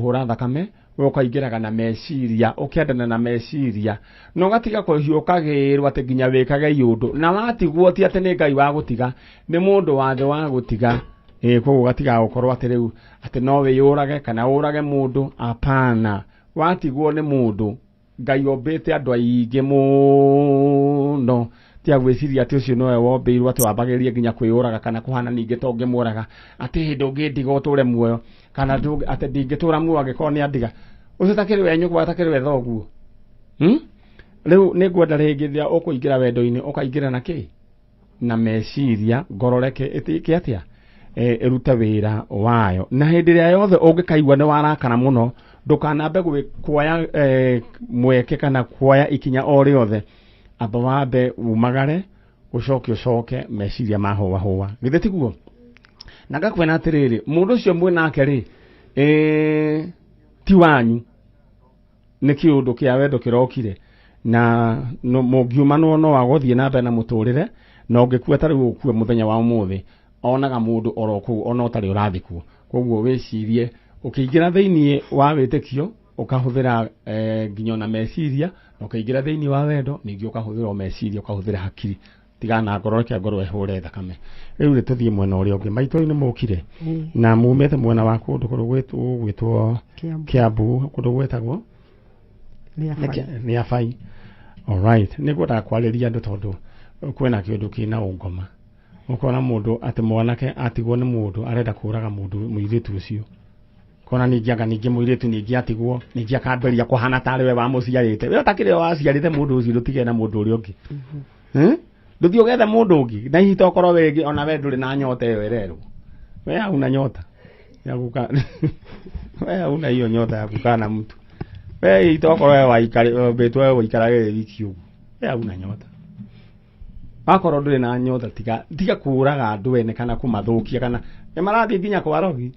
Kũhũra thakame, we ũkaingĩraga na meciria, ũkendana na meciria, na ũgatiga kũhiũkagĩrwo atĩ nginya wĩkage iũndũ, na watigwo ti atĩ nĩ Ngai wa gũtiga, nĩ mũndũ wa thĩ wa gũtiga. Ĩĩ, koguo ũgatiga gũkorwo atĩ rĩu atĩ no wĩyũrage kana ũrage mũndũ. Apana, watigwo nĩ mũndũ, Ngai ombĩte andũ aingĩ mũno, tiga gwĩciria atĩ ũcio nowe wombĩirwo atĩ wambagĩrĩrie nginya kwĩyũraga kana kũhana ningĩ ta ũngĩmũraga, atĩ hĩndĩ ũngĩndiga ũtũre muoyo, kana atĩ ndingĩtũra muoyo angĩkorwo nĩ andiga. Ũcio takĩrĩ we nyũkwa, takĩrĩ we thoguo. Rĩu nĩ ngwenda rĩngĩ rĩrĩa ũkũingĩra wendo-inĩ ũkaingĩra na kĩ? Na meciria, ngoro reke ĩtĩke atĩa? Ĩrute wĩra wayo. Na hĩndĩ ĩrĩa yothe ũngĩkaigua nĩ warakara mũno, ndũkanambe kuoya mweke kana kuoya ikinya o rĩothe, amba wambe umagare, ũcoke ũcoke meciria mahũa hũa. Githĩ tiguo? Na ngakwĩra atĩrĩrĩ, mũndũ ũcio mwĩ nake rĩ, ti wanyu, nĩ kĩũndũ kĩa wendo kĩrokire, na mũngiumanwo no agũthiĩ na mbere na mũtũrĩre, na ũngĩkua ta rĩu ũkue mũthenya wa ũmũthĩ, onaga mũndũ oro kũu ona ũtarĩ ũrathiĩ kuo. Koguo wĩcirie ũkĩingĩra thĩiniĩ wa wĩtĩkio, ũkahũthĩra nginya ona meciria, na ũkĩingĩra thĩiniĩ wa wendo ningĩ ũkahũthĩra o meciria, ũkahũthĩra hakiri, tigana na ngoro, reke ngoro ĩhũre thakame. Rĩu rĩ, tũthiĩ mwena ũrĩa ũngĩ. Maitũ nĩ mũkire na mumĩte mwena wa kũndũ gũgwĩtwo Kiambu, kũndũ gwĩtagwo Rĩabai. Alright, nĩ ngwendaga kwarĩria andũ tondũ kwĩna kĩũndũ kĩna ũngoma. Ũkona mũndũ atĩ mwanake atigwo nĩ mũndũ arenda kũraga mũndũ mũirĩtu ũcio. Kona ningĩ anga ningĩ mũirĩtu ningĩ atigwo, ningĩ akambĩrĩria kũhana tarĩ we wamũciarĩte. We ũtakĩrĩ we waciarĩte mũndũ ũcio, ndũtige na mũndũ ũrĩa ũngĩ. Ndũthiĩ ũgethe mũndũ ũngĩ. Na hihi tokorwo wĩngĩ ona we ndũrĩ na nyota ĩyo ĩrerwo. We hauna nyota ya kukaa. We hauna hiyo nyota ya kukaa na mtu. We hihi tokorwo we waikari, mbĩtwo we waikarage wĩ wiki ũguo. We hauna nyota. Wakorwo ndũrĩ na nyota, tiga kũraga andũ ene kana kũmathũkia, kana nĩ marathiĩ nginya kwa rogi.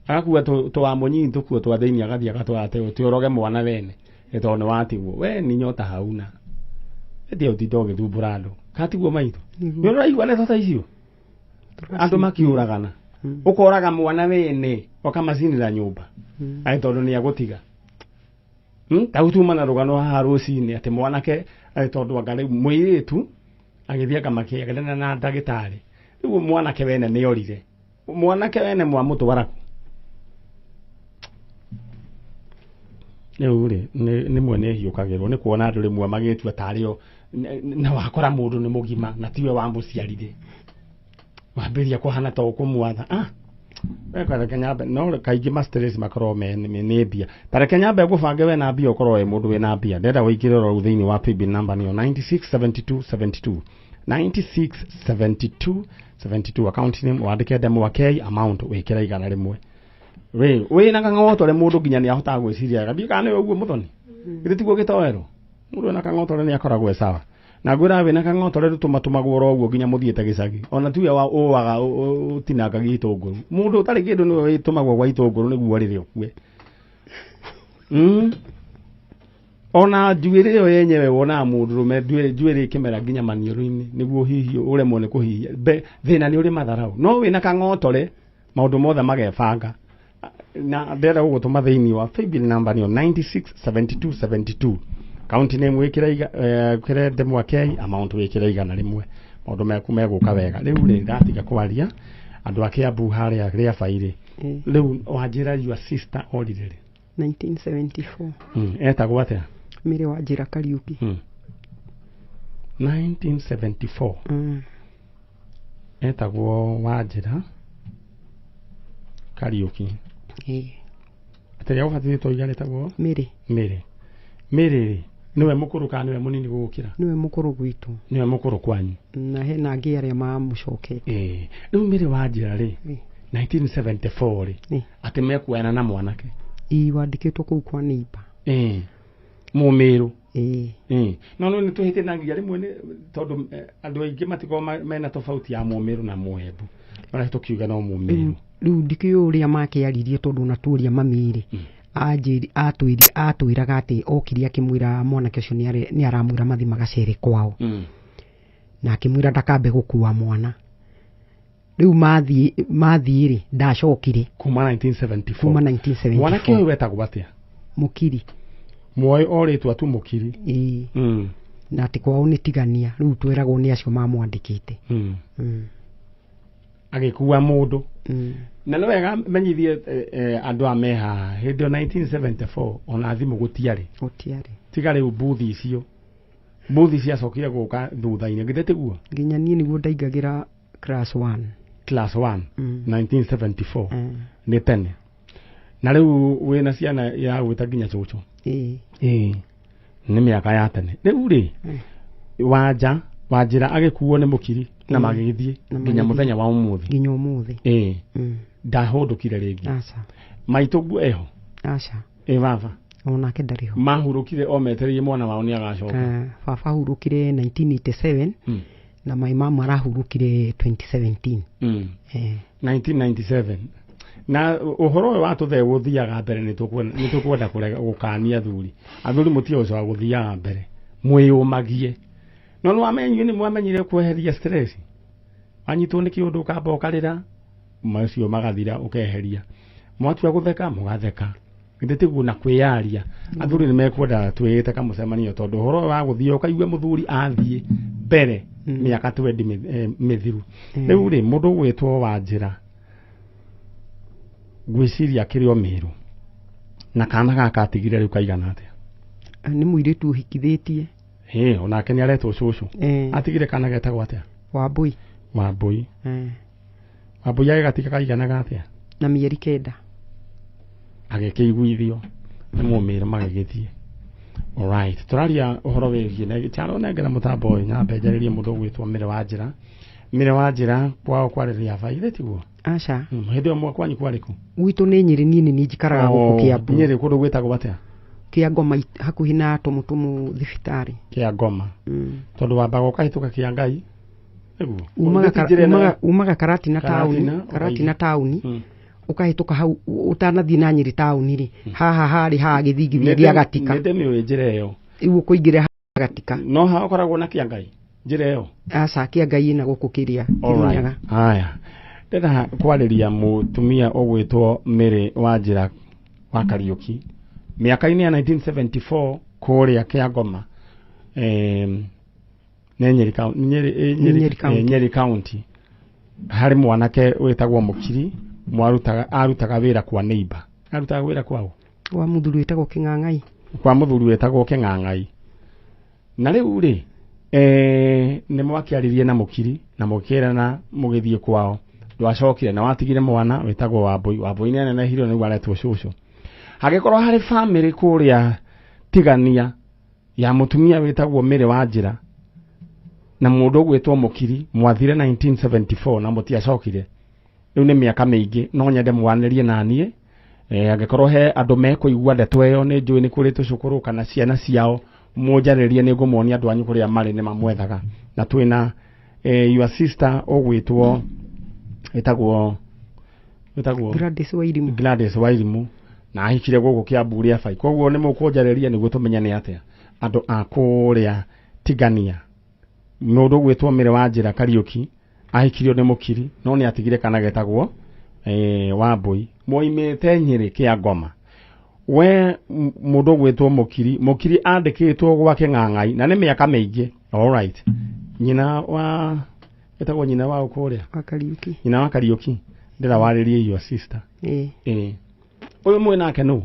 Agakua twa mũnyinyi tũkuo twa thĩinĩ, agathiĩ agatwara atĩ ũroge mwana wene nĩ tondũ nĩ watigwo. We ni nyota hauna. Ĩtia ũtinda ũgĩthumbũra andũ. Katiguo maitũ? Nĩ ũraigua ndeto ta icio? Andũ makiũragana. Ũkoraga mwana wene ũkamacinĩra nyũmba. Ai tondũ nĩ agũtiga. Ta tuma na rũgano haha rũcinĩ atĩ mwanake ai tondũ anga rĩu mũirĩtu agĩthiĩ akamakĩaganĩra na ndagĩtarĩ. Rĩu mwanake wene nĩ orire. Mwanake wene mwamũtwara kũ? Rĩu rĩ, nĩ mwene hiũkagĩrwo nĩ kuona andũ rĩmwe magĩtua tarĩ o na wakora mũndũ nĩ mũgima na tiwe wamũciarire. Wambĩrĩria kũhana ta ũkũmwatha. Reke nyambe, no kaingĩ ma stress makoragwo me nĩ mbia. Ta reke nyambe ngũbange we na mbia, ũkorwo wĩ mũndũ wĩna mbia. Ndĩrenda ũingĩre oro thĩinĩ wa paybill number nĩyo 967272, 967272, account name wandĩke Ndemwa K, amount wĩkĩre 100. We wĩna kang'otore mũndũ nginya nĩ ahotaga gwĩciria ndiũ kana nĩ ũguo mũthoni. Githĩ tiguo gĩtoero? Mũndũ wĩna kang'otore nĩ akoragwo e sawa. Na ngwĩra wĩna kang'otore ndũtũmatũmagwo oro ũguo nginya mũthiĩte gĩcagi. Ona tiwe wa ũwaga ũtinangagia itũngũrũ. Mũndũ ũtarĩ kĩndũ nĩwe wĩtũmagwo gwa itũngũrũ nĩguo rĩrĩ ũkue. Ona njuĩrĩ ĩyo yenyewe wonaga mũndũrũme njuĩrĩ ĩkĩmera nginya maniũrũ-inĩ nĩguo hihi ũremwo nĩ kũhihia. Thĩna nĩ ũrĩ matharaũ. No wĩna kang'otore maũndũ mothe magebanga. Na ndĩrenda gũgũtũma thĩinĩ wa paybill number nĩyo 967272, account name wĩkĩre wĩkĩre Ndemwa K, amount wĩkĩre 100, maũndũ maku megũka wega. Rĩu rĩ, ndatiga kwaria andũ a Kiambu harĩa Rĩabai-rĩ. Rĩu wanjĩra your sister orire rĩ? 1974. Etagwo atĩa? Mĩrĩ wa Njĩra Kariũki. 1974. Etagwo Wanjĩra Kariũki. Atĩ rĩa ũbatithĩtwo iga rĩtagwo? Mĩrĩ. Mĩrĩ. Mĩrĩ rĩ, nĩwe mũkũrũ kana nĩwe mũnini gũgũkĩra? Nĩwe mũkũrũ gwitũ. Nĩwe mũkũrũ kwanyu. Na hena angĩ arĩa mamũcokete. Rĩu Mĩrĩ wa Njĩra rĩ, 1974 rĩ, atĩ mekuoyana na mwanake? Ĩĩ, wandĩkĩtwo kũu kwa neighbor. Mũmĩrũ. Ĩĩ. No no nĩ tũhĩtanagia rĩmwe nĩ tondũ andũ aingĩ matikoragwo mena tofauti ya mũmĩrũ na mũembu. No tũkiuga no mũmĩrũ. Rĩu ndikĩũĩ ũrĩa makĩaririe tondũ ona tuoria mami rĩ, atwĩraga atĩ okire akĩmwĩra mwanake ũcio nĩ aramwĩra mathiĩ magacere kwao. Na akĩmwĩra ndakambe gũkua mwana. Rĩu mathiĩ rĩ, ndacokire. Kuma 1974. Kuma 1974. Mwanake ũyũ wetagwo atĩa? Mũkiri. Muoĩ o rĩtwa tu Mũkiri. Ĩĩ. Na atĩ kwao nĩ Tigania, rĩu tweragwo nĩ acio mamwandĩkĩte. Agĩkua mũndũ. Na nĩ wega menyithie andũ a me haha, hĩndĩ ĩyo 1974 ona thimũ gũtiarĩ. Gũtiarĩ. Tiga rĩu mbuthi icio. Mbuthi ciacokire gũka thutha-inĩ, githĩ tiguo? Nginya niĩ nĩguo ndaingagĩra class 1. Class 1, 1974. Nĩ tene. Na rĩu wĩna ciana ya gwĩta nginya cũcũ. Ĩĩ. Ĩĩ. Nĩ mĩaka ya tene. Rĩu rĩ, wanja Wanjĩra agĩkuo nĩ Mũkiri na magĩgĩthiĩ Na nginya magĩthiĩ. mũthenya wa ũmũthĩ. Nginya ũmũthĩ. Ĩĩ. Ndahũndũkire rĩngĩ. Aca. Maitũ guo eho. Aca. Ĩ baba. Onake ndarĩ ho. Mahurũkire o metereire mwana wao nĩ agacoka. Baba ahurũkire 1987 na my mama arahurũkire 2017. 1997. Na ũhoro ũyũ wa tũthee gũthiaga mbere nĩ tũkwenda gũkania athuri. Athuri mũtige gũcoka gũthiaga mbere. Mwĩyũmagie. No nĩ mwamenyire kweheria stress. Wanyitwo nĩ kĩũndũ ũkamba ũkarĩra, macio magathira ũkeheria. Mwatua gũtheka mũgatheka. Githĩ tiguo na kwĩyaria. Athuri nĩ mekwenda twĩĩte kamũcemanio tondũ ũhoro ũyũ wa gũthiĩ ũkaigue mũthuri athiĩ mbere mĩaka 20 mĩthiru. Rĩu rĩ, mũndũ ũgwĩtwo Wanjĩra ngwĩciria akĩrĩ o Mĩrũ. Na kana gaka atigire rĩu kaigana atĩa? Nĩ mũirĩtu ũhikithĩtie. Ĩĩ, onake nĩ aretwo cũcũ. Atigire kana getagwo atĩa? Wambũi. Wambũi. Wambũi agĩgatiga kaiganaga atĩa? Na mĩeri 9. Agĩkĩiguithio nĩ mũmĩrũ magĩgĩthiĩ. Alright, tũraria ũhoro wĩgiĩ na Charo nengera mũtambo ũyũ nyambe njarĩrie mũndũ ũgwĩtwo Mĩrĩ wa Njĩra. Mĩrĩ wa Njĩra kwao kwarĩ Rĩaba, ithe tiguo? Aca. Hĩndĩ ĩyo kwanyu kwarĩ kũ? Gwitũ nĩ Nyĩrĩ, niĩ nĩ niĩ njikaraga gũkũ Kĩambu. Nyĩrĩ kũndũ gwĩtagwo atĩa? Kĩa Ngoma, hakuhĩ na Tũmũtũmũ thibitarĩ. Kĩa Ngoma. Tondũ wambaga ũkahĩtũka Kĩa Ngai. Nĩguo. Umaga Karatina taũni, Karatina taũni. Ũkahĩtũka hau ũtanathiĩ na Nyĩrĩ taũni rĩ, haha harĩ haha gĩthingithia gĩa Gatika. Nĩ ndĩmĩũĩ njĩra ĩyo. Rĩu ũkũingĩra haha Gatika. No haha ũkoragwo na Kĩa Ngai njĩra ĩyo? Aca, Kĩa Ngai ĩna gũkũ kĩrĩa, Kĩrĩnyaga. Haya. Ndĩrenda kwarĩria mũtumia ũgwĩtwo Mĩrĩ wa Njĩra wa Kariũki. Mĩaka-inĩ ya 1974 kũrĩa Kĩa Ngoma. Nĩ Nyeri County. Harĩ mwanake wĩtagwo Mũkiri, arutaga wĩra kwa neighbor. Arutaga wĩra kwao? Kwa mũthuri wĩtagwo Kĩng'ang'ai. Kwa mũthuri wĩtagwo Kĩng'ang'ai. Na rĩu rĩ, nĩ mwakĩaririe na Mũkiri na mũkĩrana mũgĩthiĩ kwao. Ndwacokire na watigire mwana wĩtagwo Wambũi. Wambũi nĩ anenehire nĩguo aretwo cũcũ. Hangĩkorwo harĩ famĩlĩ kũrĩa Tigania ya mũtumia wĩtagwo Mĩrĩ wa Njĩra na mũndũ ũgwĩtwo Mũkiri, mwathire 1974 na mũtiacokire. Rĩu nĩ mĩaka mĩingĩ, no nyende mwanĩrie na niĩ. Angĩkorwo he andũ mekũigua ndeto ĩyo, nĩ njũĩ nĩ kũrĩ tũcũkũrũ kana ciana ciao, mũnjarĩrie, nĩ ngũmonia andũ anyu kũrĩa marĩ nĩ mamwethaga. Na twĩna your sister ũgwĩtwo, ĩtagwo Gladys Wairimu. Gladys Wairimu, na ahikire gũkũ Kĩambu Rĩabai. Koguo nĩ mũkũnjarĩria nĩguo tũmenye nĩ atĩa andũ a kũrĩa Tigania. Mũndũ ũgwĩtwo Mĩrĩ wa Njĩra Kariũki ahikirio nĩ Mũkiri, no nĩ atigire kana getagwo Wambũi. Moimĩte Nyĩrĩ Kĩa Ngoma. We mũndũ ũgwĩtwo Mũkiri, Mũkiri andĩkĩtwo gwa Kĩng'ang'ai na nĩ mĩaka mĩingĩ. Alright. Nyina wa etagwo nyina wa kũrĩa? Wa Kariũki. Nyina wa Kariũki. Ndĩrawarĩrie your sister. Ĩĩ. Ũyũ mwĩ nake nũ?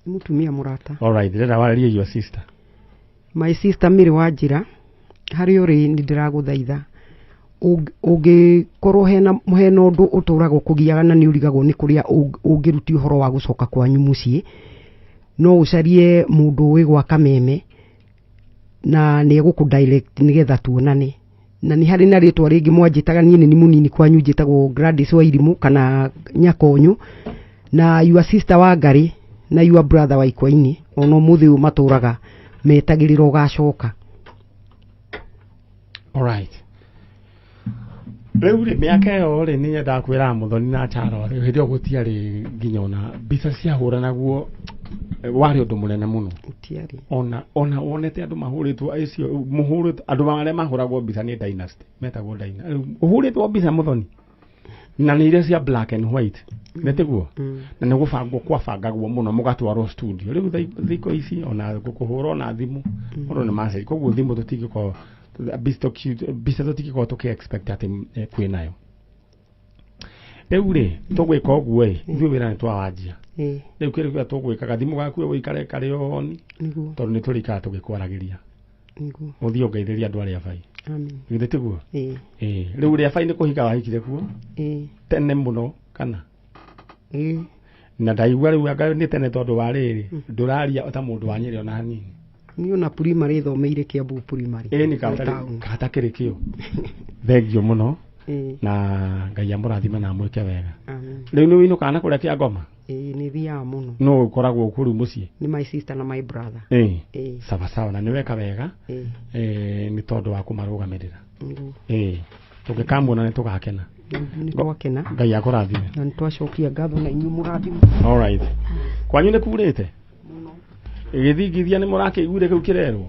Mũtumia mũrata. Alright, ndĩrawarĩrie your sister. My sister Mĩrĩ wa Njĩra, harĩ ũrĩ nĩ ndĩragũthaitha. Ũngĩkorwo hena ũndũ ũtũraga ũkũgiaga na nĩ ũrigagwo nĩ kũrĩa ũngĩrutia ũhoro wa gũcoka kwanyu mũciĩ, no ũcarie mũndũ ũĩ gwa Kameme na nĩ egũkũ direct nĩgetha tuonane. Na nĩ harĩ na rĩtwa rĩngĩ mwanjĩtaga niĩ nĩ mũnini kwanyu, njĩtagwo Gladys Wairimu kana Nyakonyu, na your sister wa Ngarĩ na your brother wa Ikwaini, ona ũmũthĩ ũyũ matũraga metagĩrĩra ũgacoka. Alright. Rĩu rĩ, mĩaka ĩyo rĩ, nĩ nyendaga kwĩra Mũthoni na Charo rĩ, hĩndĩ ĩyo gũtiarĩ nginya ona mbica ciahũranagwo, warĩ ũndũ mũnene mũno. Gũtiarĩ. Ona wonete andũ mahũrĩtwo acio, mũhũrĩtwo, andũ arĩa mahũragwo mbica nĩ Dynasty, metagwo Dynasty. Rĩu, ũhũrĩtwo mbica Mũthoni? Na nĩ iria cia black and white nĩ tiguo na nĩ gũbangwo kwabangagwo mũno mũgatwarwo studio. Rĩu thikũ ici ona kũhũra ona thimũ ũndũ nĩ macari, koguo thimũ tũtingĩkorwo mbica tũtingĩkorwo tũkĩ expect atĩ kwĩnayo. Rĩu rĩ tũgwĩka ũguo ĩ, ithuĩ wĩra nĩ twawanjia. Rĩu kĩrĩa kĩrĩa tũgwĩkaga thimũ gaku ũikare karĩ on, tondũ nĩ tũrĩikara tũgĩkwaragĩria. Ũthiĩ ũngeithĩrie andũ arĩa bai. Amen. Githĩ tiguo? Rĩu rĩa bai nĩ kũhika wahikire kuo tene mũno kana? Na ndaigua rĩu anga nĩ tene tondũ wa rĩrĩ ndũraria ta mũndũ wa Nyĩrĩ ona hanini. Niĩ ona primary thomeire Kiambu primary. Ĩni katakĩrĩ kĩo. Thengio mũno na Ngai amũrathime na amwĩke wega. Amen. Rĩu nĩ wĩinũkaga na kũrĩa kĩa ngoma? Nĩ thiaga mũno. No ũkoragwo kũu rĩu mũciĩ? Nĩ my sister na my brother. Sawa sawa, na nĩ weka wega nĩ tondũ wa kũmarũgamĩrĩra. Tũngĩkamuona nĩ tũgakena. Nĩ twakena. Ngai akũrathime. Na nĩ twacokia ngatho na inyuĩ mũrathime. All right. Kwanyu nĩ kurĩte? Gĩthingithia nĩ mũrakĩiguire kĩu kĩrerwo?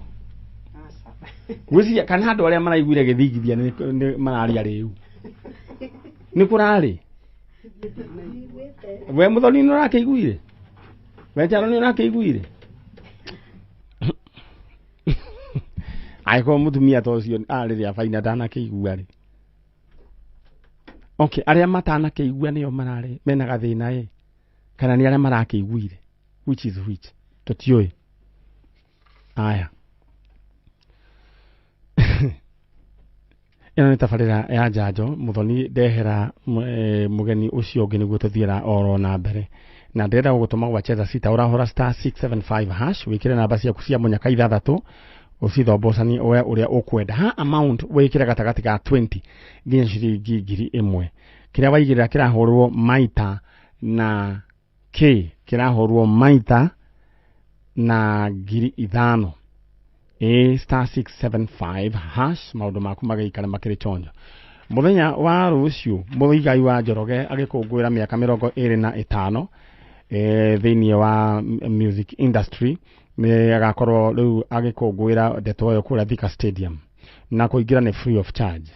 Gwĩciria kana andũ arĩa maraiguire gĩthingithia nĩ mararia rĩu. Nĩ kũrarĩ? We Mũthoni nĩ ũrakĩiguire? We Njaro nĩ ũrakĩiguire? Angĩkorwo mũtumia ta ũcio arĩ rĩa baina ndanakĩigua rĩ. Okay, arĩa matanakĩigua nĩo mararĩ mena gathĩna ĩ, kana nĩ arĩa marakĩiguire, which is which, tũtiũĩ. Aya, ĩno nĩ tabarĩra ya njanjo. Mũthoni ndehera mũgeni ũcio ũngĩ nĩguo tũthiĩra oro na mbere, na ndĩrenda gũgũtũma gwa Cheza Sita. Ũrahũra star 675 hash, wĩkĩre namba ciaku cia mũnyaka ithathatũ, ũcithombocanie we ũrĩa ũkwenda. Ha amount wĩkĩre gatagatĩ ga 20 nginya ciringi 1000. Kĩrĩa waigĩrĩra kĩrahũrwo maita na k, kĩrahũrwo maita na 5,000. A star 675 hash, maũndũ maku magĩikare makĩrĩ chonjo. Mũthenya wa rũciũ Mũigai wa Njoroge agĩkũngũĩra mĩaka 25 thĩinĩ wa music industry, nĩ agakorwo rĩu agĩkũngũĩra ndeto ĩyo kũrĩa Thika Stadium, na kũingĩra nĩ free of charge.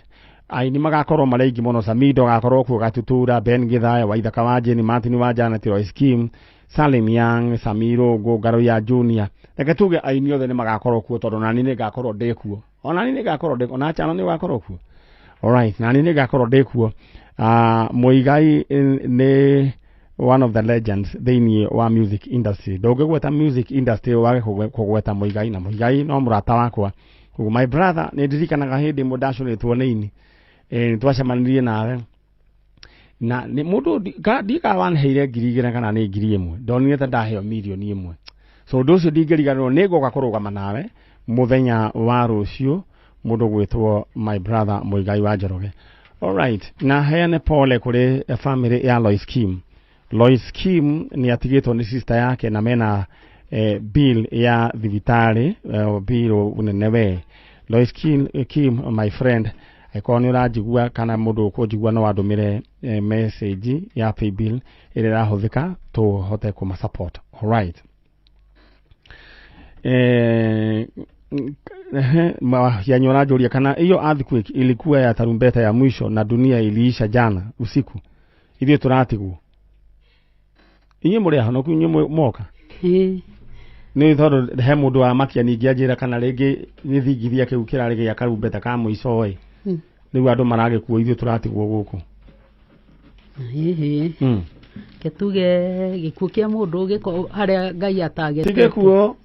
Aini magakorwo marĩ aingĩ mũno. Samido agakorwo kuo, Gatutura, Ben Githaya, Waithaka wa Jane, Martin wa Janet, Royce Kim, Salim Young, Samiro Ngũ, ya Junior. Reke tuge aini othe nĩ magakorwo kuo, tondũ nani nĩ ngakorwo ndĩ kuo, ona nĩ ngakorwo ndĩ, ona Chano nĩ ũgakorwo kuo. Alright, nani nĩ ngakorwo ndĩ kuo. Muigai nĩ one of the legends thĩinĩ wa music industry. Ndũngĩgweta music industry wage kũgweta Muigai, na Muigai no mũrata wakwa. Koguo my brother, nĩ ndirikanaga hĩndĩ ĩmwe ndacũrĩtwo nĩ ini, nĩ twacemanirie nawe na nĩ mũndũ ndikaga wanheire 2,000 kana nĩ 1,000, ndonire ta ndaheo 1,000,000. So ũndũ ũcio ndingĩriganĩrwo. Nĩ ngoka kũrũgama nawe mũthenya wa rũciũ, mũndũ gwĩtwo my brother Muigai wa Njoroge. Alright, na heane pole kũrĩ family ya Lois Kim. Lois Kim nĩ atigĩtwo nĩ sister yake na mena bill ya thibitarĩ, bill nene we. Lois Kim, my friend, angĩkorwo nĩ ũranjigua kana mũndũ ũkũnjigua, no andũmĩre message ya paybill ĩrĩa ĩrahũthĩka tũhote kũma support. Alright. Mahianyo ũranjũria kana hiyo earthquake ilikuwa ya tarumbeta ya mwisho na dunia iliisha jana usiku, ithuĩ tũratigwo, inyuĩ mũrĩ ahonoku, inyuĩ moka. Nĩ tondũ he mũndũ wa makia ningĩ anjĩra kana rĩngĩ gĩthingithia kĩu kĩrarĩ gĩa karumbeta ka mũico ĩ, rĩu andũ maragĩkuo, ithuĩ tũratigwo gũkũ. Hihi ke tuge gĩkuũ kĩa mũndũ gĩko harĩa Ngai ti atagĩte. Gĩkuo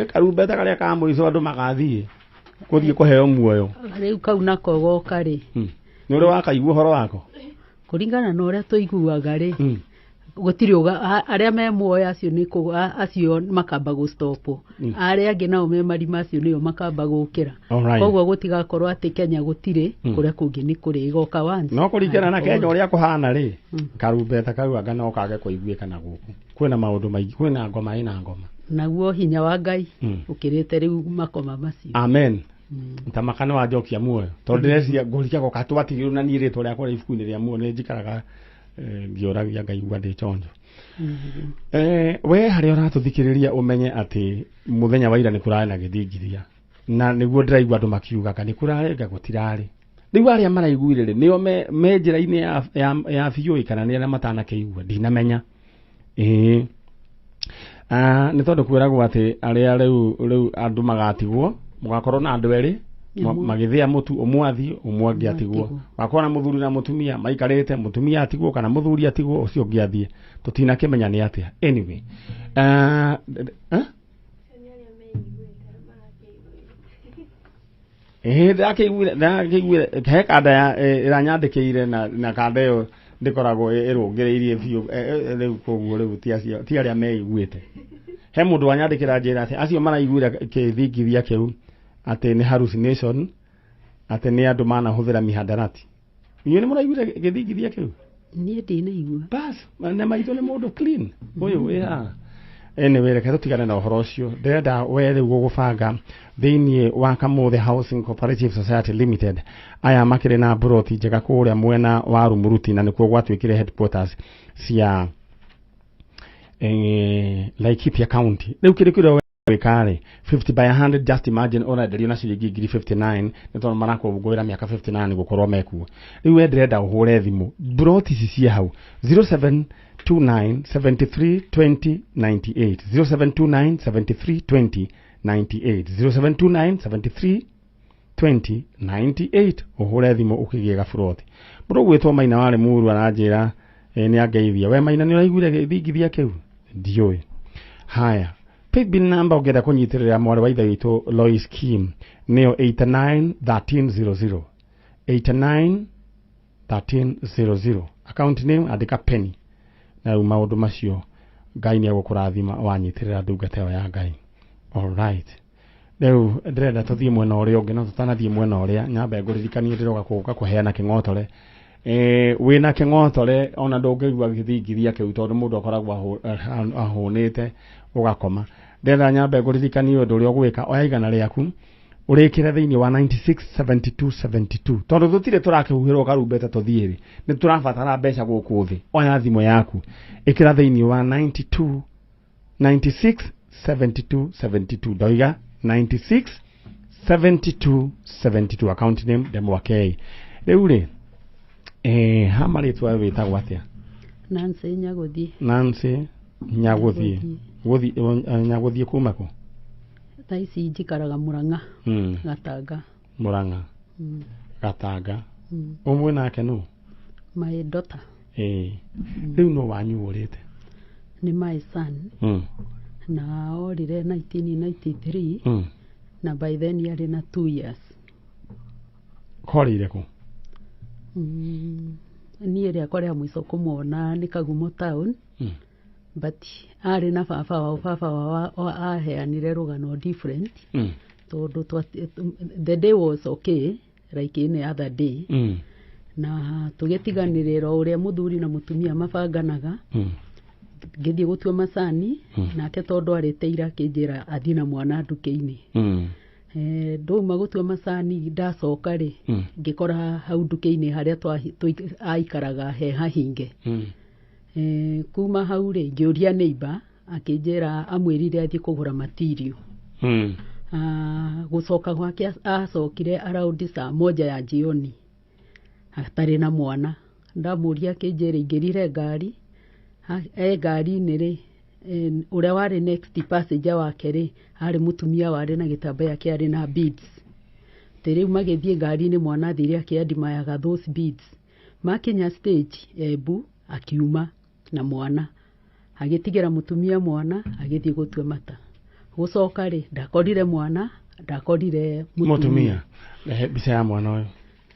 karumbeta karĩa ka mũico andũ magathiĩ gũthiĩ kũheo muoyo. Rĩu kau nako goka rĩ? Nĩ ũrĩ wakaigua ũhoro wako? Kũringana na ũrĩa tũiguaga rĩ, gũtirĩ arĩa me muoyo acio nĩ acio makamba gũstopwo, arĩa angĩ nao me marima acio nĩo makamba gũkĩra. Koguo gũtigakorwo atĩ Kenya gũtirĩ, kũrĩa kũngĩ nĩ kũrĩ igoka once. No kũringana na Kenya ũrĩa kũhana rĩ, karumbeta kau anga no kage kũiguĩka na gũkũ kwĩna maũndũ maingĩ, kwĩna ngoma, ĩna ngoma. Naguo hinya wa Ngai ũkĩrĩte rĩu makoma macio. Amen. Tamaka nĩ wanjokia muoyo, tondũ ndĩreciria ngũrikia goka twatigirwo na niĩ rĩtwa rĩakwa rĩ ibuku-inĩ rĩa muoyo. Nĩ njikaraga ngĩũragia ngaigua ndĩ chonjo. We harĩa ũratũthikĩrĩria, ũmenye atĩ mũthenya wa ira nĩ kũrarĩ na gĩthingithia, na nĩguo ndĩraigua andũ makiugaga nĩ kũrarĩ nga gũtirarĩ. Rĩu arĩa maraiguire rĩ nĩo me njĩra-inĩ ya biũ kana nĩ arĩa matanakĩigua ndinamenya. Ĩĩ nĩ tondũ kwĩragwo atĩ arĩa rĩu andũ magatigwo mũgakorwo na andũ erĩ magĩthĩa mũtu ũmwe athiĩ ũmwe angĩ atigwo, gakorwo na mũthuri na mũtumia maikarĩte, mũtumia atigwo kana mũthuri atigwo ũcio ũngĩ athiĩ, tũtinakĩmenya nĩ atĩa. Anyway, ndĩrakĩiguire he kanda ya ĩranyandĩkĩire na kanda ĩyo ndĩkoragwo ĩrũngĩrĩirie biũ rĩu, koguo rĩu ti arĩa meiguĩte. He mũndũ wanyandĩkĩra njĩra atĩ acio maraiguire kĩthingithia kĩu atĩ nĩ hallucination, atĩ nĩ andũ manahũthĩra mihadarati. Inyuĩ nĩ mũraiguire gĩthingithia kĩu? Niĩ ndinaigua. Bas, na maitũ nĩ mũndũ clean ũyũ wĩ haha. Anyway, reke tũtigane na ũhoro ũcio. Ndĩrenda we rĩu gũgũbanga thĩinĩ wa Kamuthe Housing Cooperative Society Limited. Aya makĩrĩ na mburoti njega kũrĩa mwena wa Rumuruti, na nĩkuo gwatuĩkire headquarters cia Laikipia County. Rĩu kĩrĩ kĩrĩa wĩka-rĩ, 50 by 100, just imagine ũrenderio na ciringi ngiri 59, nĩ tondũ marakũngũĩra mĩaka 59 gũkorwo mekuo. Rĩu we ndĩrenda ũhũre thimũ mburoti ici ciĩ hau 0729 73 20 98, 0729 73 20 98, 0729 73 20 98, ũhũre thimũ ũkĩgĩe gaburoti. Mũndũ ũgwĩtwo Maina warĩ mũru aranjĩra nĩ angeithia. We Maina nĩ ũraiguire gĩthingithia kĩu? Ndiũĩ. Haya, paybill number ũngĩenda kũnyitĩrĩra mwarĩ wa ithe witũ Lois Kim nĩyo 89 1300, 89 1300. Account name andĩka Penny. Na rĩu maũndũ macio Ngai nĩ egũkũrathima wanyitĩrĩra ndungata ĩyo ya Ngai. All right. Rĩu ndĩrenda tũthiĩ mwena ũrĩa ũngĩ, no tũtanathiĩ mwena ũrĩa nyambe ngũririkanie ndĩroka gũka kũheana kĩng'otore. Wĩna kĩng'otore ona ndũngĩigua gĩthingithia kĩu tondũ mũndũ akoragwo ahũnĩte ũgakoma. Ndĩrenda nyambe ngũririkanie ũndũ ũrĩa ũgwĩka, oya igana rĩaku ũrĩkĩre thĩinĩ wa 96 72 72, tondũ tũtirĩ tũrakĩhuhĩrwo karumbeta tũthiĩ rĩ, nĩ tũrabatara mbeca gũkũ thĩ. Oya thimũ yaku ĩkĩra thĩinĩ wa 92 96 72 72, ndoiga 96 72 72, account name Ndemwa K. Rĩu rĩ ha marĩtwa wĩtagwo atĩa? Nancy Nyagũthiĩ. Nancy Nyagũthiĩ. Nyagũthiĩ kuma kũ? Thaa ici njikaraga Murang'a. Gatanga. Murang'a. Gatanga. Ũmwe nake nũ? My daughter. Rĩu no wanyu ũrĩte? Nĩ my son. Na orire 1993. Na by then yarĩ na 2 years. Korĩire kũ? Niĩ rĩakwa rĩa mũico kũmwona nĩ Kagumo town. But arĩ na baba wao, baba wao aheanire rũgano different. Tondũ the day was okay like any other day. Na tũgĩtiganĩrĩra ũrĩa mũthuri na mũtumia mabanganaga. Ngĩthiĩ gũtua macani, nake tondũ arĩte ira akĩnjĩra athiĩ na mwana nduka-inĩ. Ndauma gũtua macani ndacoka rĩ, ngĩkora hau nduka-inĩ harĩa aikaraga he hahinge. Kuma hau rĩ ngĩũria neighbor akĩnjĩra amwĩrire athiĩ kũgũra material. Gũcoka gwake acokire around saa moja ya jioni atarĩ na mwana. Ndamũria akĩnjĩra ingĩrire ngari, ngari-inĩ rĩ ũrĩa warĩ next passenger wake rĩ arĩ mũtumia warĩ na gĩtambaya kĩarĩ na beads. Atĩ rĩu magĩthiĩ ngari-inĩ mwana athire akĩandimayaga those beads. Makinya stage Embu akiuma na mwana, agĩtigĩra mũtumia mwana agĩthiĩ gũtua mata. Gũcoka rĩ ndakorire mwana, ndakorire mũtumia. Mbica ya mwana ũyũ.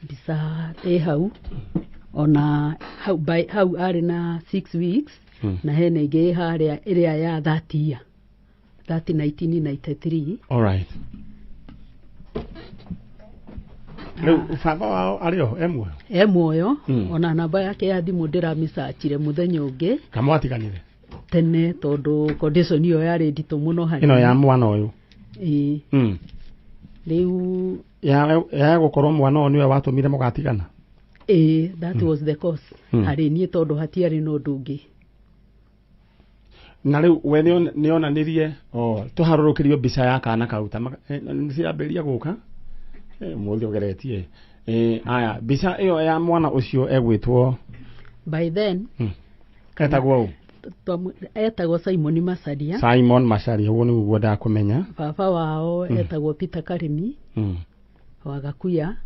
Mbica ĩ hau, ona hau hau arĩ na 6 weeks. Na hena ĩngĩ ĩ harĩa ĩrĩa ya 30 year, 30 1993. All right. Rĩu baba wao arĩ oho e muoyo? E muoyo. Ona namba yake ya thimũ ndĩramĩcachire mũthenya ũngĩ. Kamwatiganire? Tene tondũ condition ĩyo yarĩ nditũ mũno harĩ. Ĩno ya mwana ũyũ? Ĩĩ. Rĩu ya gũkorwo mwana ũyũ nĩwe watũmire mũgatigana? Ĩĩ, that was the cause. Harĩ niĩ tondũ hatiarĩ na ũndũ ũngĩ. Na rĩu we nĩonanirie tũharũrũkĩrio mbica ya kana kau ta nĩciambĩrĩria gũka mũthĩ ũgeretie. Aya, mbica ĩyo ya mwana ũcio egwĩtwo? By then Etagwo ũ? Etagwo Simon Macharia. Simon Macharia, ũguo nĩguo ngwendaga kũmenya. Baba wao etagwo Peter Karimi wa Gakuya.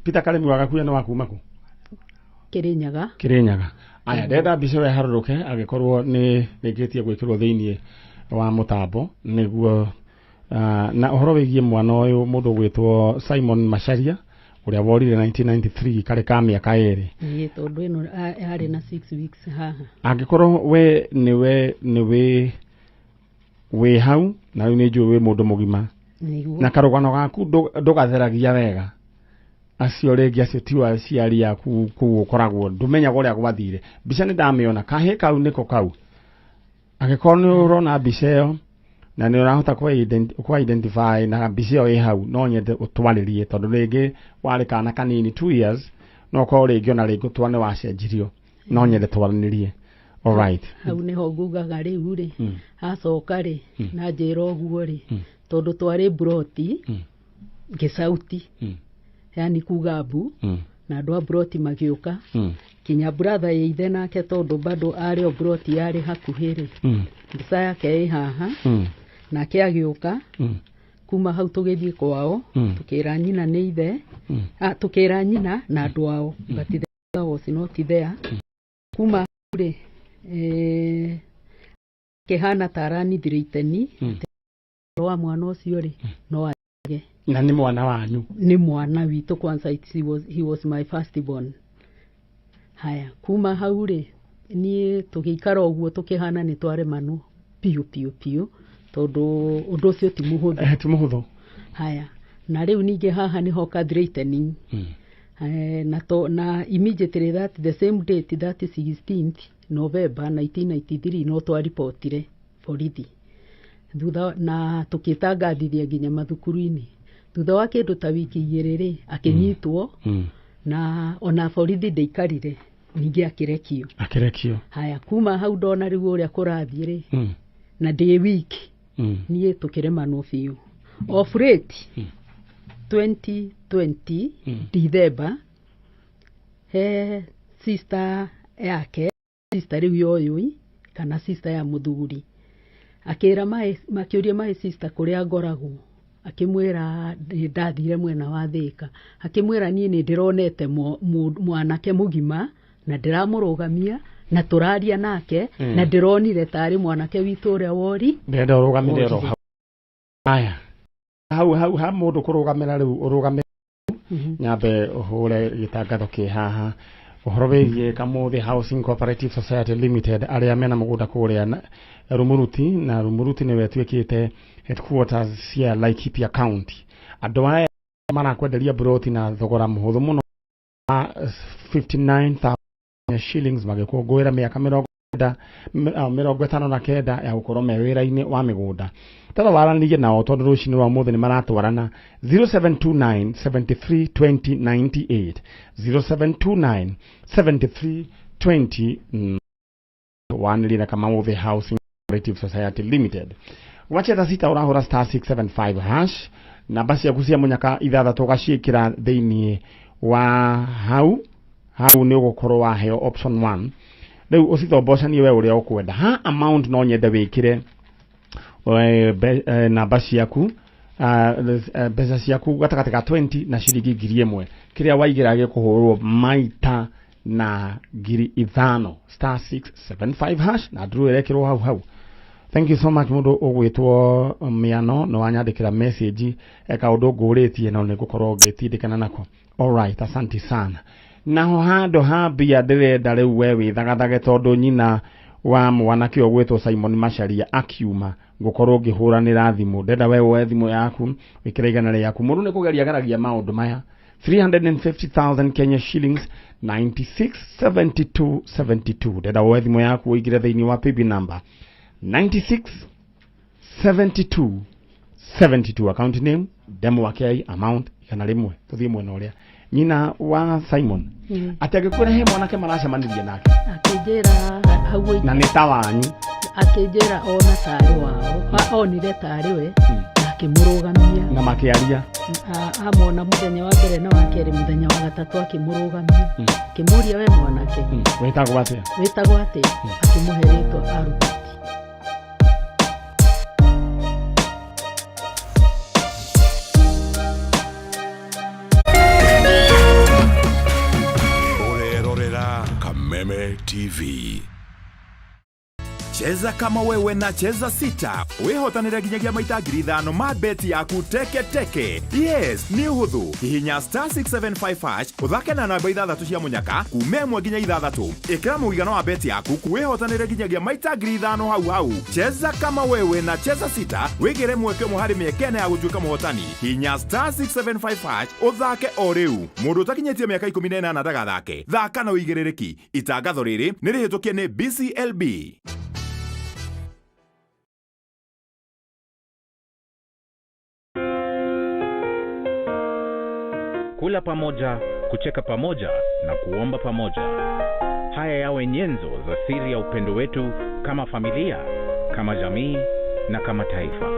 Peter Karimi wa Gakuya nĩ wa kuma kũ? Kirinyaga. Kirinyaga. Aya, ndenda mbica ĩyo ĩharũrũke angĩkorwo nĩ rĩkĩtie gwĩkĩrwo thĩinĩ wa mũtambo nĩguo na ũhoro wĩgiĩ mwana ũyũ, mũndũ ũgwĩtwo Simon Macharia ũrĩa worire 1993 karĩ ka mĩaka 2. Ĩĩ, tondũ ĩno yarĩ na 6 weeks haha. Angĩkorwo we nĩwe nĩwe wĩ hau na rĩu nĩ njũĩ wĩ mũndũ mũgima na karũgano gaku ndũgatheragia wega, acio rĩngĩ acio ti aciari aku kũu ũkoragwo ndũmenyaga ũrĩa gwathire. Mbica nĩ ndamĩona, kahĩ kau nĩko kau. Angĩkorwo nĩ ũrona mbica ĩyo na nĩ ũrahota kũ identify na mbica ĩyo ĩ hau, no nyende ũtwarĩrie, tondũ rĩngĩ warĩ kana kanini, 2 years, no ũkorwo rĩngĩ ona rĩngĩ twa nĩ wacenjirio. No nyende twaranĩrie. Alright. Hau nĩho ngugaga rĩu rĩ, acoka rĩ na njĩra ũguo rĩ, tondũ twarĩ mburoti, ngĩcauti, yani kuga mbu, na andũ a mburoti magĩũka, kinya brother ya ithe nake, tondũ bado arĩ o mburoti yarĩ hakuhĩ rĩ, mbica yake ĩ haha, nake agĩũka. Kuma hau tũgĩthiĩ kwao, tũkĩra nyina nĩ ithe, tũkĩra nyina na andũ ao, but the father was not there. Kuma hau rĩ, kĩhana ta aranithire iteni wa mwana ũcio rĩ, no age. Na nĩ mwana wanyu? Nĩ mwana witũ. Kwanza he was my first born. Haya, kuma hau rĩ, niĩ tũgĩikara ũguo tũkĩhana nĩ twaremanwo biũ biũ biũ, tondũ ũndũ ũcio ti mũhũthũ. Ti mũhũthũ. Haya, na rĩu ningĩ haha nĩho ka threatening. Na immediately that the same date, that 16th November 1993, no twaribotire borithi thutha na tũkĩtangathithia nginya mathukuru-inĩ. Thutha wa kĩndũ ta wiki 2 rĩ, akĩnyitwo, na ona borithi ndĩikarire, ningĩ akĩrekio. Akĩrekio. Haya, kuma hau ndona rĩu ũrĩa kũrathiĩ rĩ, na ndĩ wiki, niĩ tũkĩremanwo biũ. Of late, 2020 December, he sister yake, sister rĩu yoyũi kana sister ya mũthuri, akĩra my makĩũria my sister kũrĩa ngoragwo, akĩmwĩra nĩ ndathire mwena wa Thĩka, akĩmwĩra niĩ nĩ ndĩronete mwanake mũgima na ndĩramũrũgamia na tũraria nake, na ndĩronire tarĩ mwanake witũ ũrĩa wori. Ndĩrenda ũrũgamĩre oro Worire. hau. Aya, hau hau ha mũndũ kũrũgamĩra rĩu ũrũgamĩre, nyambe ũhũre gĩtangatho kĩ haha ũhoro wĩgiĩ Kamuthi Housing Cooperative Society Limited, arĩa mena mũgũnda kũrĩa Rumuruti, na Rumuruti nĩwe ĩtuĩkĩte headquarters cia Laikipia County. Andũ aya marakwenderia mburoti na thogora mũhũthũ mũno wa 59,000 shillings, magĩkũngũĩra mĩaka 59 ya gũkorwo me wĩra-inĩ wa mĩgũnda. Tara waranĩrie nao, tondũ rũcinĩ rwa ũmũthĩ nĩ maratwarana 0729 73 20 98, 0729 73 20, wanĩrie na Kamauthi Housing Cooperative Society Limited. Gwacia thaa 6 ũrahũra *675#, namba ciaku cia mũnyaka ithathatũ ũgaciĩkĩra thĩinĩ wa hau hau, nĩ ũgũkorwo waheo option 1. Rĩu ũcithombocanie we ũrĩa ũkwenda. Ha amount no nyende wĩkĩre namba ciaku, mbeca ciaku gatagatĩ ga 20 na ciringi 1,000. Kĩrĩa waigĩra gĩkũhũrwo maita na 5,000. *675# na nduru ĩrekĩrwo hau hau. Thank you so much, mũndũ ũgwĩtwo Mĩano, nĩ wanyandĩkĩra message kaũndũ ngũrĩtie, no nĩ ngũkorwo ngĩtindĩkana nako. Alright, asante sana. Naho handũ ha mbia ndĩrenda rĩu we wĩthagathage, tondũ nyina wa mwanake ũgwĩtwo Simon Macharia akiuma ngũkorwo ngĩhũranĩra thimũ. Ndenda we woe thimũ yaku wĩkĩre 100 rĩaku. Mũndũ nĩ kũgeria ageragia maũndũ maya. 350,000 Kenya shillings, 96 72 72. Ndenda woe thimũ yaku ũingĩre thĩinĩ wa paybill number 96 72 72, account name Demo wa KI, amount 100. Tũthiĩ mwena ũrĩa nyina wa Simon, atĩ angĩkwĩra he mwanake maracemanirie nake? Akĩnjĩra hau Na nĩ ta wanyu? Akĩnjĩra ona tarĩ wao, onire tarĩ we. Na Akĩmũrũgamia. Na makĩaria. Amona mũthenya wa mbere na wa kerĩ, mũthenya wa gatatũ akĩmũrũgamia, akĩmũria, "We mwanake, Wĩtagwo atĩa?" "Wĩtagwo atĩa?" Akĩmũhe rĩtwa Albert. Ũrerorera Kameme TV. Cheza kama wewe na Cheza Sita wĩhotanĩre nginyagia maita 5,000 ma beti yaku teke teke. Yes, nĩ ũhũthũ. Hihinya *675# ũthake na namba ithathatũ cia mũnyaka kuma 1 nginya 6. Ĩkĩra mũigana wa beti yaku wĩhotanĩre nginyagia maita 5,000 hau hau. Cheza kama wewe na Cheza Sita wĩgĩre mweke ũmwe harĩ mĩeke 4 ya gũtuĩka mũhotani. Hihinya *675# ũthake o rĩu. Mũndũ ũtakinyĩtie mĩaka 18 ndagathake. Thaka na ũigĩrĩrĩki. Itangatho rĩrĩ nĩ rĩhĩtũkie nĩ BCLB. Kula pamoja, kucheka pamoja na kuomba pamoja. Haya yawe nyenzo za siri ya upendo wetu kama familia, kama jamii na kama taifa.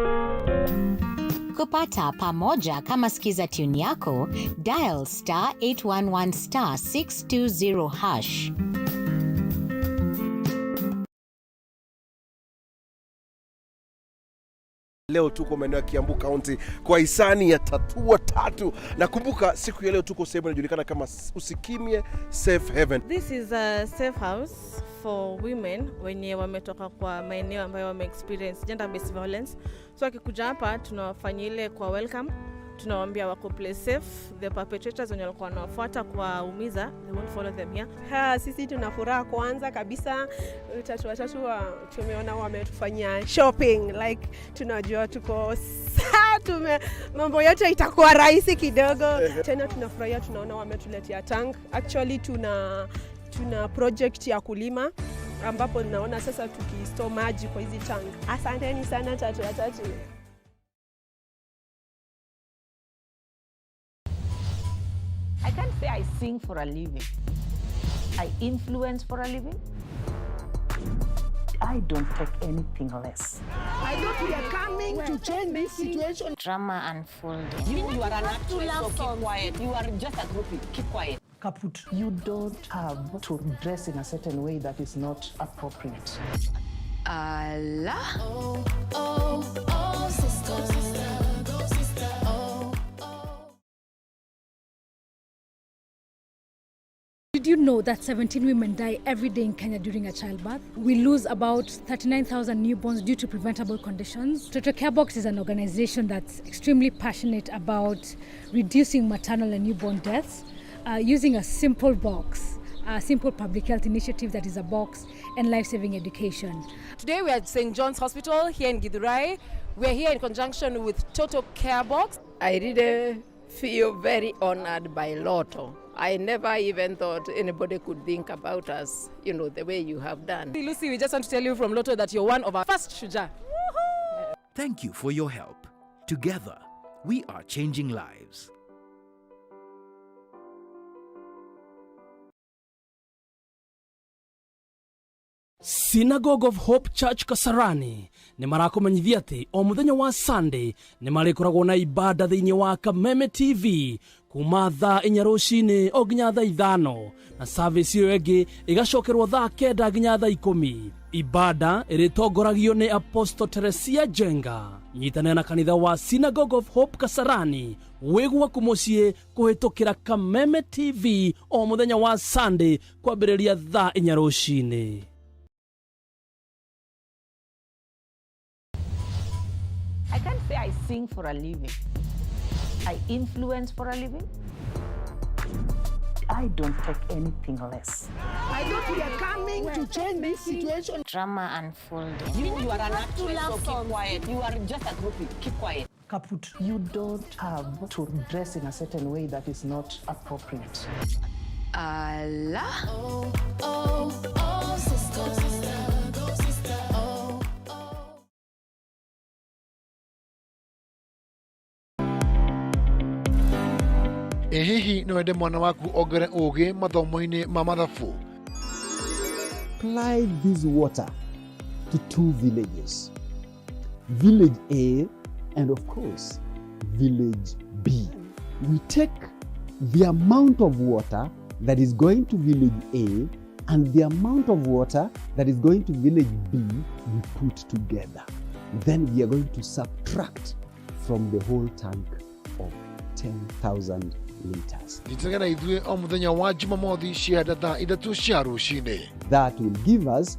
Kupata pamoja kama skiza tune yako, dial *811*620#. Leo tuko maeneo ya Kiambu County kwa hisani ya Tatua Tatu. Nakumbuka siku ya leo tuko sehemu inajulikana kama Usikimye Safe Haven. This is a safe house for women wenye wametoka kwa maeneo ambayo wame experience gender based violence. So akikuja hapa tunawafanyia ile kwa welcome, tunawaambia wako place safe. The perpetrators wenye walikuwa wanawafuata kuwaumiza, they won't follow them here. Ha, sisi tuna furaha kwanza kabisa. Tatu Watatu tumeona wametufanyia shopping, like tunajua tuko saa tume mambo yote itakuwa rahisi kidogo. Tena tunafurahia, tunaona wametuletea tank. Actually tuna project ya kulima ambapo naona sasa tukistore maji kwa hizi tank. Asanteni sana Tatu Watatu. I can't say I sing for a living. I influence for a living. I don't take anything less. I thought we are coming to change this situation. Drama unfolding. You are an actress, so keep quiet. You are just a groupie. Keep quiet. Kaput. You don't have to dress in a certain way that is not appropriate. Allah. Oh, oh, oh, sister. Go, sister. Oh, oh. Did you know that 17 women die every day in Kenya during a childbirth? We lose about 39,000 newborns due to preventable conditions. Total Care Box is an organization that's extremely passionate about reducing maternal and newborn deaths using a simple box, a simple public health initiative that is a box and life-saving education. Today we are at St. John's Hospital here in Githurai. We are here in conjunction with Total Care Box. I really feel very honored by Lotto. I never even thought anybody could think about us, the way you have done. Lucy, we just want to tell you from Lotto that you're one of our first Shujaa. Thank you for your help. Together, we are changing lives. Synagogue of Hope Church Kasarani nĩ marakũmenyithia atĩ o mũthenya wa Sunday nĩ marĩkoragwo na ibada thĩinĩ wa Kameme TV kuma thaa 4 rũcinĩ o nginya thaa 5, na service ĩyo ĩngĩ ĩgacokerwo thaa 9 nginya thaa 10. Ibada ĩrĩtongoragio nĩ Apostle Teresia Jenga. Nyitanĩra na kanitha wa Synagogue of Hope Kasarani wĩ gwaku mũciĩ kũhĩtũkĩra Kameme TV o mũthenya wa Sunday kwambĩrĩria thaa 4 rũcinĩ. I can't say I sing for a living. I influence for a living. I don't take anything less. I thought we are coming to change this situation. Drama unfolding. You are an actress, so keep quiet. You are just a groupie. Keep quiet. Kaput. You don't have to dress in a certain way that is not appropriate. Allah. Oh, oh, oh, sister. Go, sister. Oh, oh. Ĩ hihi no wende mwana waku ongere ũgĩ mathomo-inĩ ma mathabu? Supply this water to two villages, Village A and of course village B. We take the amount of water that is going to village A and the amount of water that is going to village B, we put together. Then we are going to subtract from the whole tank of 10,000 liters. Nyitanĩra na ithuĩ o mũthenya wa Jumamothi cianda thaa 3 cia rũcinĩ. That will give us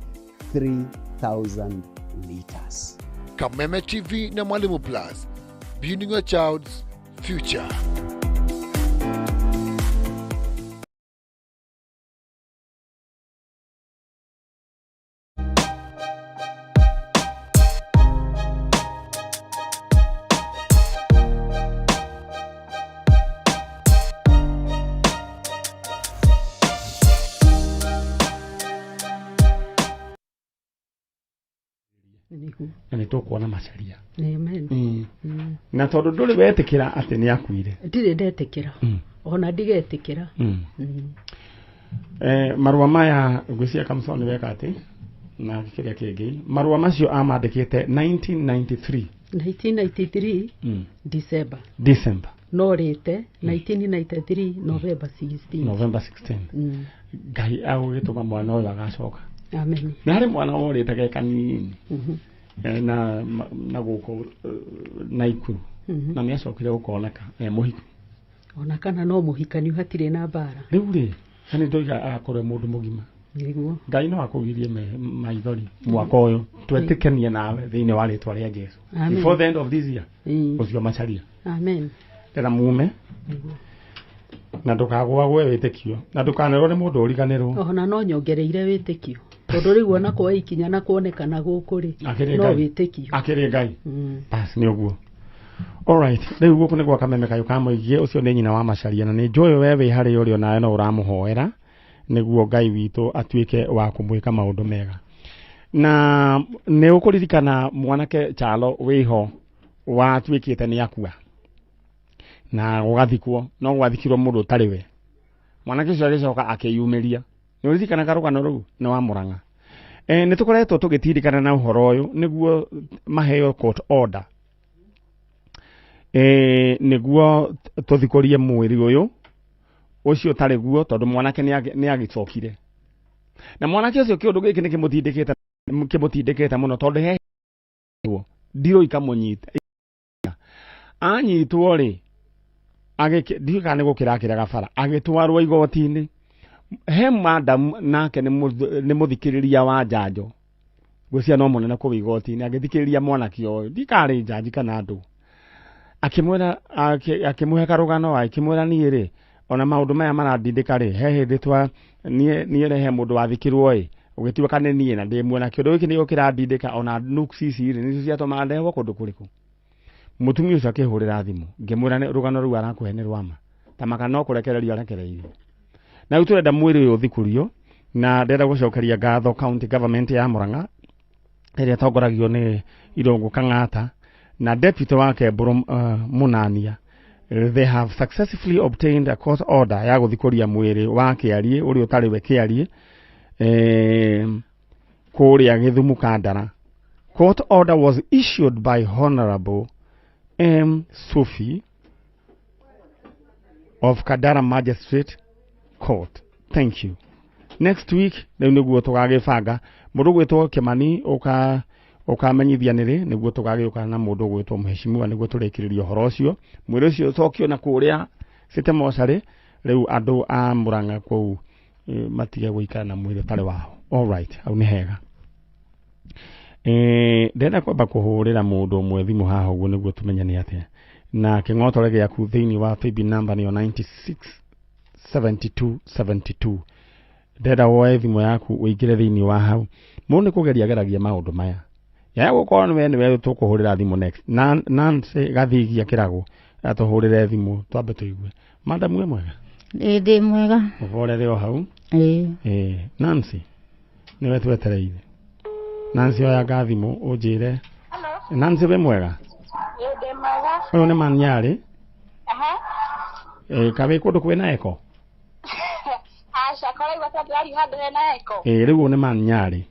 3,000 liters. Kameme TV na Mwalimu Plus, building your child's future. Na nĩ tũkuona Macharia. Amen. Na tondũ ndũrĩ wetĩkĩra atĩ nĩ akuire. Ndirĩ ndetĩkĩra. Ona ndigetĩkĩra. Marũa maya ngwĩciria Kamson nĩ weka atĩ na kĩrĩa kĩngĩ marũa macio amandĩkĩte 1993. 1993 December. December. No rĩte 1993 November 16. November 16. Ngai agũgĩtũma mwana ũyũ agacoka. Amen. Nĩ harĩ mwana worĩte ge kanini na gũkũ Naikuru. Na nĩ acokire gũkoneka mũhiku. Ona kana no mũhikaniu hatirĩ na mbara. Rĩu rĩ nĩ ndoiga agakorwo mũndũ mũgima. Nĩguo. Ngai no akũgirie maithori mwaka ũyũ twetĩkanie nawe thĩinĩ wa rĩtwa rĩa Jesu. Amen. Before the end of this year. Ũcio Macharia. Amen. Ndĩra mume. Na ndũkagwagwe wĩtĩkio na ndũkanerwo nĩ mũndũ ũriganĩrwo. Ona no nyongereire wĩtĩkio. Tondũ rĩu ona kwa ikinya na kuonekana gũkũ rĩ no wĩtĩkio. Akĩrĩ Ngai. Bas nĩ ũguo. Alright, rĩu gũkũ nĩ gwa Kameme Kayũ ka Mũingĩ, ũcio nĩ nyina wa Macharia na nĩ njũĩ we wĩ harĩa ũrĩ onawe no ũramũhoera nĩguo Ngai witũ atuĩke wa kũmwĩka maũndũ mega. Na nĩ ũkũririkana mwanake Chalo wĩho watuĩkĩte nĩ akua na gũgathikwo, no gwathikirwo mũndũ ũtarĩ we. Mwanake ũcio agĩcoka akĩyumĩria. Nĩ ũririkana karũgano rũu? Nĩ wa Mũrang'a. Nĩ tũkoretwo tũgĩtindĩkana na ũhoro ũyũ nĩguo maheo court order. Nĩguo tũthikũrie mwĩrĩ ũyũ ũcio ũtarĩ guo tondũ mwanake nĩ agĩcokire. Na mwanake ũcio kĩũndũ gĩkĩ nĩ kĩmũtindĩkĩte mũno tondũ he ndirũ ikamũnyita. Anyitwo rĩ ndiũĩ kana nĩ gũkĩrakĩra gabara agĩtwarwo igoti-inĩ. He madam nake nĩ mũthikĩrĩria wa njanjo ngwĩciria no mũnene kũu igoti-inĩ agĩthikĩrĩria mwanake ũyũ ndikarĩ njanji kana andũ akĩmwĩra akĩmũhe karũgano akĩmwĩra niĩ rĩ ona maũndũ maya marandindĩka rĩ he hĩndĩ twa niĩ rĩ he mũndũ wathikirwo ĩ ũgĩtuĩka nĩ niĩ na ndĩ muona kĩũndũ gĩkĩ nĩkĩo kĩrandindĩka ona nuks ici rĩ nĩcio ciatũmaga ndehwo kũndũ kũrĩkũ. Mũtumia ũcio akĩhũrĩra thimũ ngĩmwĩra rũgano rũu arakũhe nĩ rwama ta maka no kũrekererio arekereirio. Na rĩu tũrenda mwĩrĩ ũyũ ũthikũrio na ndĩrenda gũcokeria ngatho county government ya Murang'a ĩrĩa ĩtongoragio nĩ Irũngũ Kang'ata na deputy wake Mbũrũ Mũnania. They have successfully obtained a court order ya gũthikũria mwĩrĩ wa Kĩariĩ ũrĩa ũtarĩ we Kĩariĩ kũrĩa Gĩthumu Kandara. Court order was issued by Honorable M. Sufi of Kandara Magistrate Court. Thank you. Next week rĩu nĩguo tũgagĩbanga mũndũ ũgwĩtwo Kĩmani ũkamenyithia nĩrĩ nĩguo tũgagĩũka na mũndũ ũgwĩtwo Mheshimiwa nĩguo tũrĩkĩrĩrie ũhoro ũcio. Mwĩrĩ ũcio ũcokio na kũrĩa City Mortuary rĩu andũ a Murang'a kũu matige gũikara na mwĩrĩ ũtarĩ wao. All right, hau nĩ hega. Ndĩrenda kwamba kũhũrĩra mũndũ ũmwe thimũ haha ũguo nĩguo tũmenye nĩ atĩa. Na kĩng'otore gĩaku thĩinĩ wa paybill number nĩyo 96 72 72. Ndĩrenda woe thimũ yaku ũingĩre thĩinĩ wa hau. Mũndũ nĩ kũgeria ageragia maũndũ maya. Yaya gũkorwo nĩwe nĩwe tũkũhũrĩra thimũ next. Nancy Gathigia Kĩrago atũhũrĩre thimũ twambe tũigue. Madam wĩ mwega? Ĩĩ ndĩ mwega. Ũborere o hau. Ĩĩ. Nancy nĩwe twetereire. Nancy oya thimũ ũnjĩre. Nancy wĩ mwega? Ĩĩ ndĩ mwega. Ũyũ nĩ Manyarĩ. Ka wĩ kũndũ kwĩna eko? Aca koraigua ta ndĩraria handũ hena eko. Ĩĩ rĩu ũyũ nĩ Manyarĩ.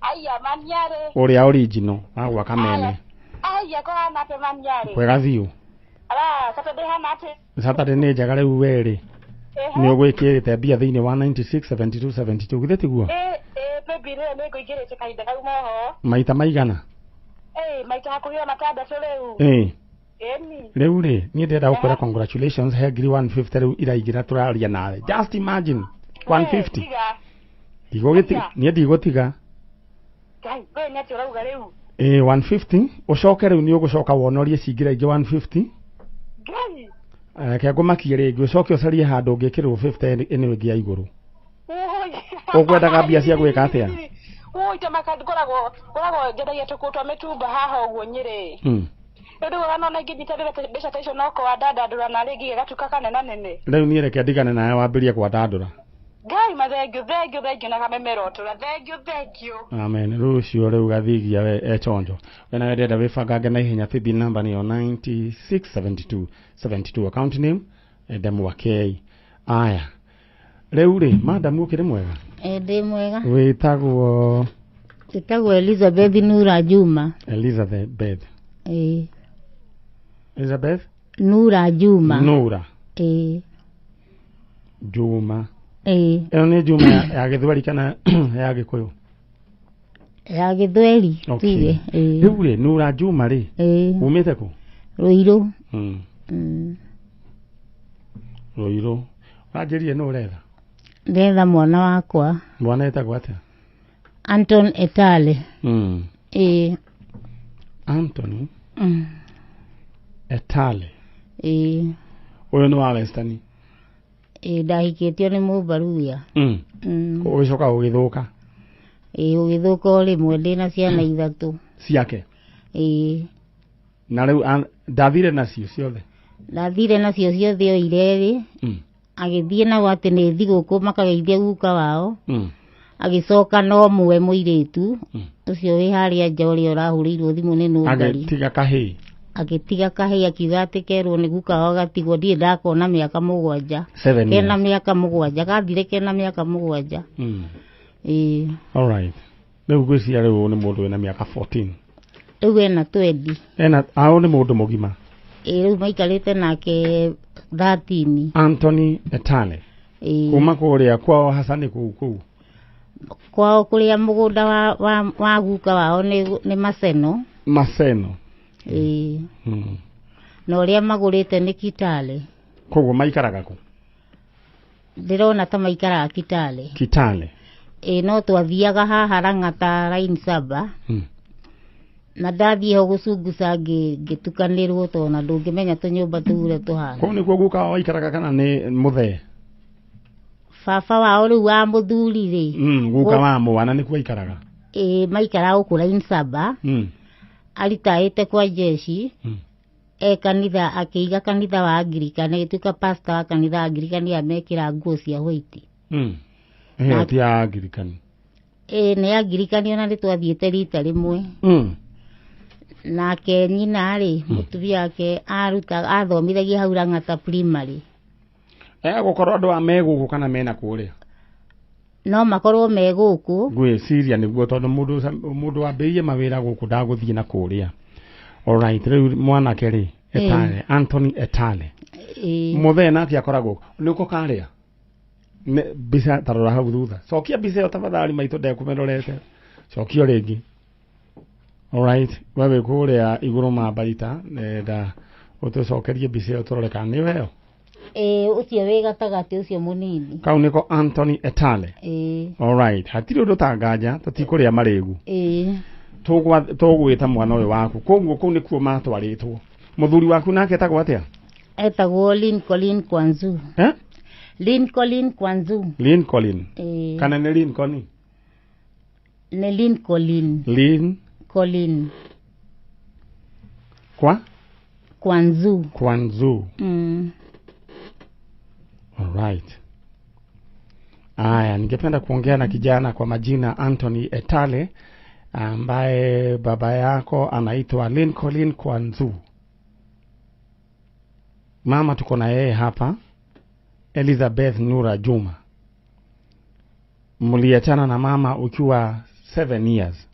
Aya Manyarĩ. Ũrĩa original wa gwa Kameme. Aya Aya ko hana ate manyari. Kwega thiu. Ala Saturday hana ate. Saturday nĩ njega rĩu werĩ. Nĩ ũgwĩkĩrĩte mbia thĩinĩ wa 96 72 72 githĩ tiguo? Maybe rĩu nĩ ngũingĩrĩte kahinda kau moho. Maita maigana? Maita hakuhĩ matandatũ rĩu. Ĩni. Rĩu rĩ niĩ ndĩrenda gũkwĩra congratulations he ngiri 150 rĩu iraingĩra tũraria nawe. Just imagine 150. Ndigũgĩtiga niĩ ndigũtiga. Ngai we nĩ atĩ ũrauga rĩu? 150 ũcoke rĩu nĩ ũgũcoka wonorie cingĩra ingĩ 150. Ngai. Reke ngũmakie rĩngĩ ũcoke ũcarie handũ ũngĩkĩrwo 50 ĩno ĩngĩ ya igũrũ. Ũkwendaga mbia cia gwĩka atĩa? Oi ta makandi ngoragwo ngendagia tũkũ twa mĩtumba haha ũguo Nyĩrĩ. Rĩu ũrona ona ingĩnyita mbeca ta icio no kwandandũra na rĩngĩ gĩgatuĩka kanena nene. Rĩu niĩ reke ndigane nawe wambĩrĩrie kwandandũra. Ngai mathengio thengio thengio na kamemero tũra thengio thengio. Amen. Rũciũ rĩu gathigia we echonjo. We nawe ndĩrenda wĩbangange na ihenya paybill number nĩyo 9672 72 account name Edem Wakei. Aya. Rĩu rĩ madam ũkĩrĩ mwega? Ndĩ mwega. Wĩtagwo? Wĩtagwo Elizabeth Nura Juma. Elizabeth. Elizabeth Nura Juma. Nura. Juma. Ĩyo nĩ Juma ya Gĩthweri kana ya Gĩkũyũ? Ya Gĩthweri. Okay. Rĩu rĩ Nura Juma rĩ umĩte kũ? Ruiru. Ruiru. Ũranjĩrire nũ ũretha? Ndetha mwana wakwa. Mwana etagwo atĩa? Anton Etale. Anthony Etale. Ũyũ nĩ wa Western. Ndahikĩtio nĩ Mũmbaruya. Ũgĩcoka ũgĩthũka? Ũgĩthũka o rĩmwe ndĩna ciana ithatũ. Ciake? Na rĩu ndathire nacio ciothe? Ndathire nacio ciothe oire erĩ. Agĩthiĩ nao atĩ nĩ thigũkũ makageithia guka wao. Agĩcoka no ũmwe mũirĩtu ũcio wĩ harĩa nja ũrĩa ũrahũrĩirwo thimũ nĩ Nũngari. Agĩtiga kahĩĩ? Agĩtiga kahĩĩ akiuga atĩ kerwo nĩ guka wao gatigwo ndirĩ ndakona mĩaka mũgwanja. Kena mĩaka mũgwanja gathire kena mĩaka mũgwanja. All right. Rĩu ngwĩciria rĩu nĩ mũndũ wĩna mĩaka 14. Rĩu ena 20. Ena ao nĩ mũndũ mũgima. Rĩu maikarĩte nake 13. Anthony Etale. Kuma kũrĩa kwao Hasani kũu. Kwao kũrĩa mũgũnda wa guka wao nĩ Maseno. Maseno. Na ũrĩa magũrĩte nĩ Kitale. Koguo maikaraga kũ? Ndĩrona ta maikaraga Kitale. Kitale. No twathiaga haha Lang'ata line saba. Na ndathiĩ ho gũcunguca ngĩtukanĩrwo tondũ na ndũngĩmenya tũnyũmba tũu ũrĩa tũhana. Kũu nĩkuo guka wao aikaraga kana nĩ mũthee? Baba wao rĩu wa mũthuri rĩ. Guka wa mwana nĩkuo aikaraga? Maikaraga gũkũ line saba. Aritaĩte kwa jeshi. Kanitha akĩiga kanitha wa Angirikani agĩtuĩka pastor wa kanitha wa Angirikani amekĩra nguo cia white. Ĩyo ti ya Angirikani. Nĩ Angirikani ona nĩ twathiĩte rita rĩmwe. Nake nyina rĩ mũtumia wake athomithagia hau Lang'ata primary. Gũkorwo andũ a me gũkũ kana mena kũrĩa? No makorwo me gũkũ. Ngwĩciria nĩguo tondũ mũndũ wambĩrĩirie mawĩra gũkũ ndagũthiĩ na kũrĩa. Alright, rĩu mwanake rĩ Etale, Anthony Etale. Mũthee nake akoragwo nĩũko karĩa? Mbica ta rora hau thutha. Cokia mbica ĩyo tafadhali maitũ ndekũmĩrorete. Cokia rĩngĩ. Alright, we wĩ kũrĩa igũrũ mambaita nenda ũtũcokerie mbica ĩyo tũrore kana nĩyo ĩyo. Ũcio wĩ gatagatĩ ũcio mũnini. Kau nĩko Anthony Etale. Alright, hatirĩ ũndũ tanganja tũtikũrĩa marĩgu. Tũgwĩta mwana ũyũ waku. Koguo kũu nĩkuo matwarĩtwo. Mũthuri waku nake etagwo atĩa? Etagwo Lincoln Kwanzu. Lincoln Kwanzu. Lincoln. Kana nĩ Lincoln? Nĩ Lincoln. Lincoln. Kwa? Kwanzu. Kwanzu. All right. Aya, ningependa kuongea na kijana kwa majina Anthony Etale ambaye baba yako anaitwa Lincoln Kwanzu. Mama tuko na yeye hapa, Elizabeth Nura Juma. Mliachana na mama ukiwa 7 years.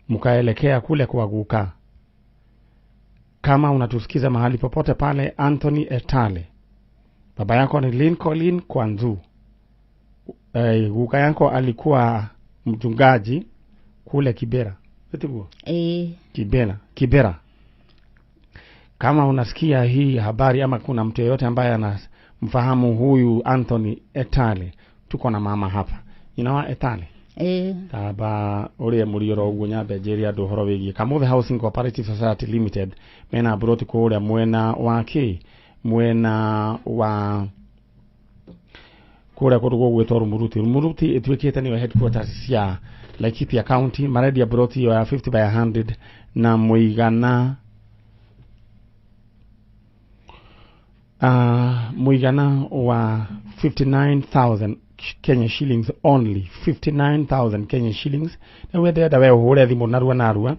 Mkaelekea kule kwa guka. Kama unatusikiza mahali popote pale, Anthony Etale, baba yako ni Lincoln Kwanzu, guka yako alikuwa mchungaji kule Kibera. Etiguo? Kibera. Kama unasikia hii habari ama kuna mtu yeyote ambaye anamfahamu huyu Anthony Etale, tuko na mama hapa. Inawa Etale? Taba uria murioro uguo nyambe njire andu uhoro wigie Kamothe Housing Cooperative Society Limited mena mburoti kuria mwena wa ki mwena wa kuria kundu gugwitwo Rumuruti. Rumuruti ituikite niyo headquarters cia Laikipia County. Marendia mburoti iyo ya 50 by 100 na muigana wa 59,000 Kenya shillings only. 59,000 Kenya shillings. Na we ndĩrenda we ũhũre thimũ narua narua,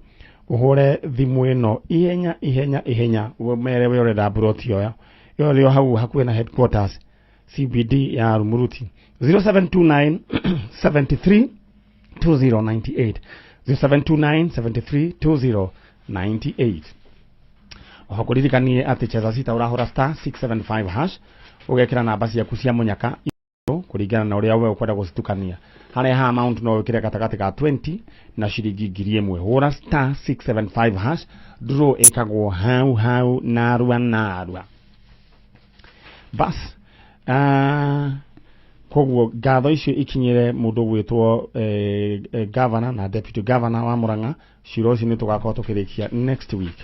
ũhũre thimũ ĩno ihenya ihenya ihenya, mere we ũrenda mburoti ĩyo ĩyo ĩrĩ o hau hakuhĩ na headquarters CBD ya Rumuruti. 0729 73 2098 0729 73 2098. Oho kũririkanie atĩ cheza sita ũrahũra star 675 hash ũgekĩra namba ciaku cia mũnyaka kũringana na ũrĩa we ũkwenda gũcitukania. Harĩa ha amount no wĩkĩre gatagatĩ ka 20 na ciringi 1000. Hũra star 675 hash, draw ĩkagwo hau hau narua narua. Bas koguo ngatho icio ikinyire mũndũ gwĩtwo governor na deputy governor wa Murang'a. Cira ũcio nĩ tũgakorwo tũkĩrĩkia next week.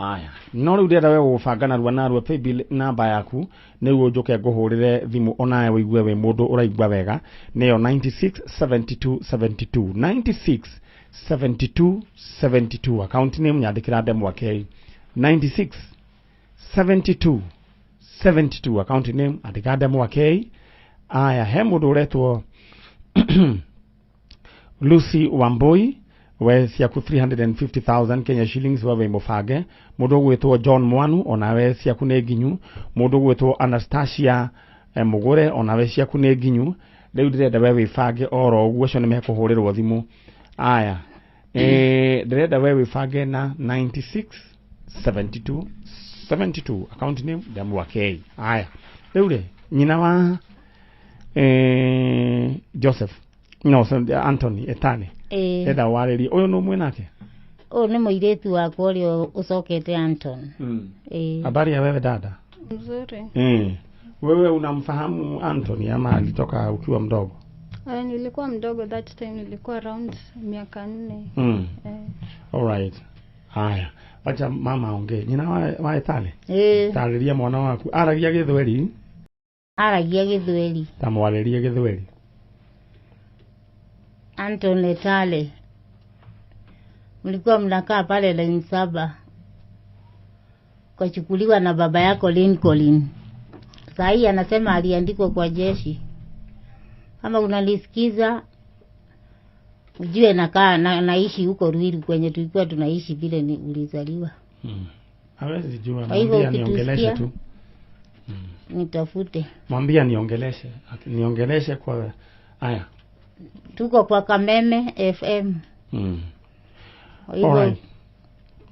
Aya, no rĩu ndĩrenda we gũbanga narua narua paybill namba yaku nĩguo njũke ngũhũrĩre thimũ onawe wĩigue wĩ mũndũ ũraigua wega. Nĩyo 96 72 72 96 72 72. Account name nyandĩkĩra Ndemwa K. 96 72 72 account name andĩka Ndemwa K. Aya, he mũndũ ũretwo Lucy Wambui, we ciaku 350,000 Kenya shillings wewe mũbange. Mũndũ ũgwĩtwo John Mwanu onawe ciaku nĩ nginyu. Mũndũ ũgwĩtwo Anastasia Mũgũre onawe ciaku nĩ nginyu. Rĩu ndĩrenda we wĩbange oro ũguo, acio nĩ mekũhũrĩrwo thimũ. Aya, ndĩrenda we wĩbange na 96 72 72 account name Ndemwa K. Aya, rĩu rĩ nyina wa Joseph no Anthony Etale enda warĩrie ũyũ nũ mwĩnake? Ũyũ nĩ mũirĩtu wakwa ũrĩa ũcokete Anton. Habari ya wewe dada? Mzuri. Wewe unamfahamu Anthony ama alitoka ukiwa mdogo? Nilikuwa mdogo that time, nilikuwa around miaka 4. All right. Haya, wacha mama aongee. Nyina wa Etale? Tarĩria mwana waku. Aragia Gĩthweri? Aragia Gĩthweri. Tamwarĩrie Gĩthweri. Anton Etale, mlikuwa mnakaa pale line 7, ukachukuliwa na baba yako Lincoln. Saa hii anasema aliandikwa kwa jeshi. Kama unalisikiza ujue nakaa na, naishi huko Ruiru kwenye tulikuwa tunaishi vile ni ulizaliwa. Hawezi jua, mwambie niongeleshe tu. Nitafute. Mwambie niongeleshe, niongeleshe kwa haya. Tuko kwa Kameme FM. Alright.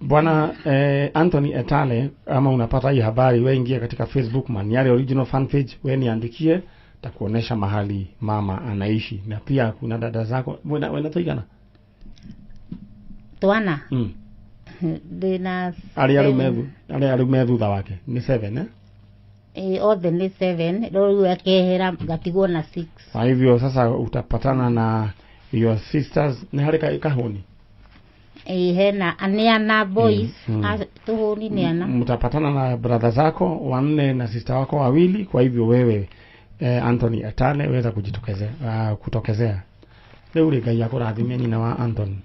Bwana Anthony Etale, ama unapata hii habari, wewe ingia katika Facebook Maniari Original fan page, wewe niandikie, takuonesha mahali mama anaishi. Na pia kuna dada zako, wewe toigana? Twana. Ndina Ari arume thutha wake. Ni 7 eh? Othe ni 7, rĩu akehera gatigwo na 6. Kwa hivyo sasa utapatana na your sisters ni harĩ kahuni? Hena nĩ ana boys, tuhuni ni ana. Mtapatana na brother zako wanne na sister wako wawili. Kwa hivyo wewe Anthony Etale weza kujitokezea, kutokezea. Rĩu rĩ Ngai akũrathime nyina wa Anthony.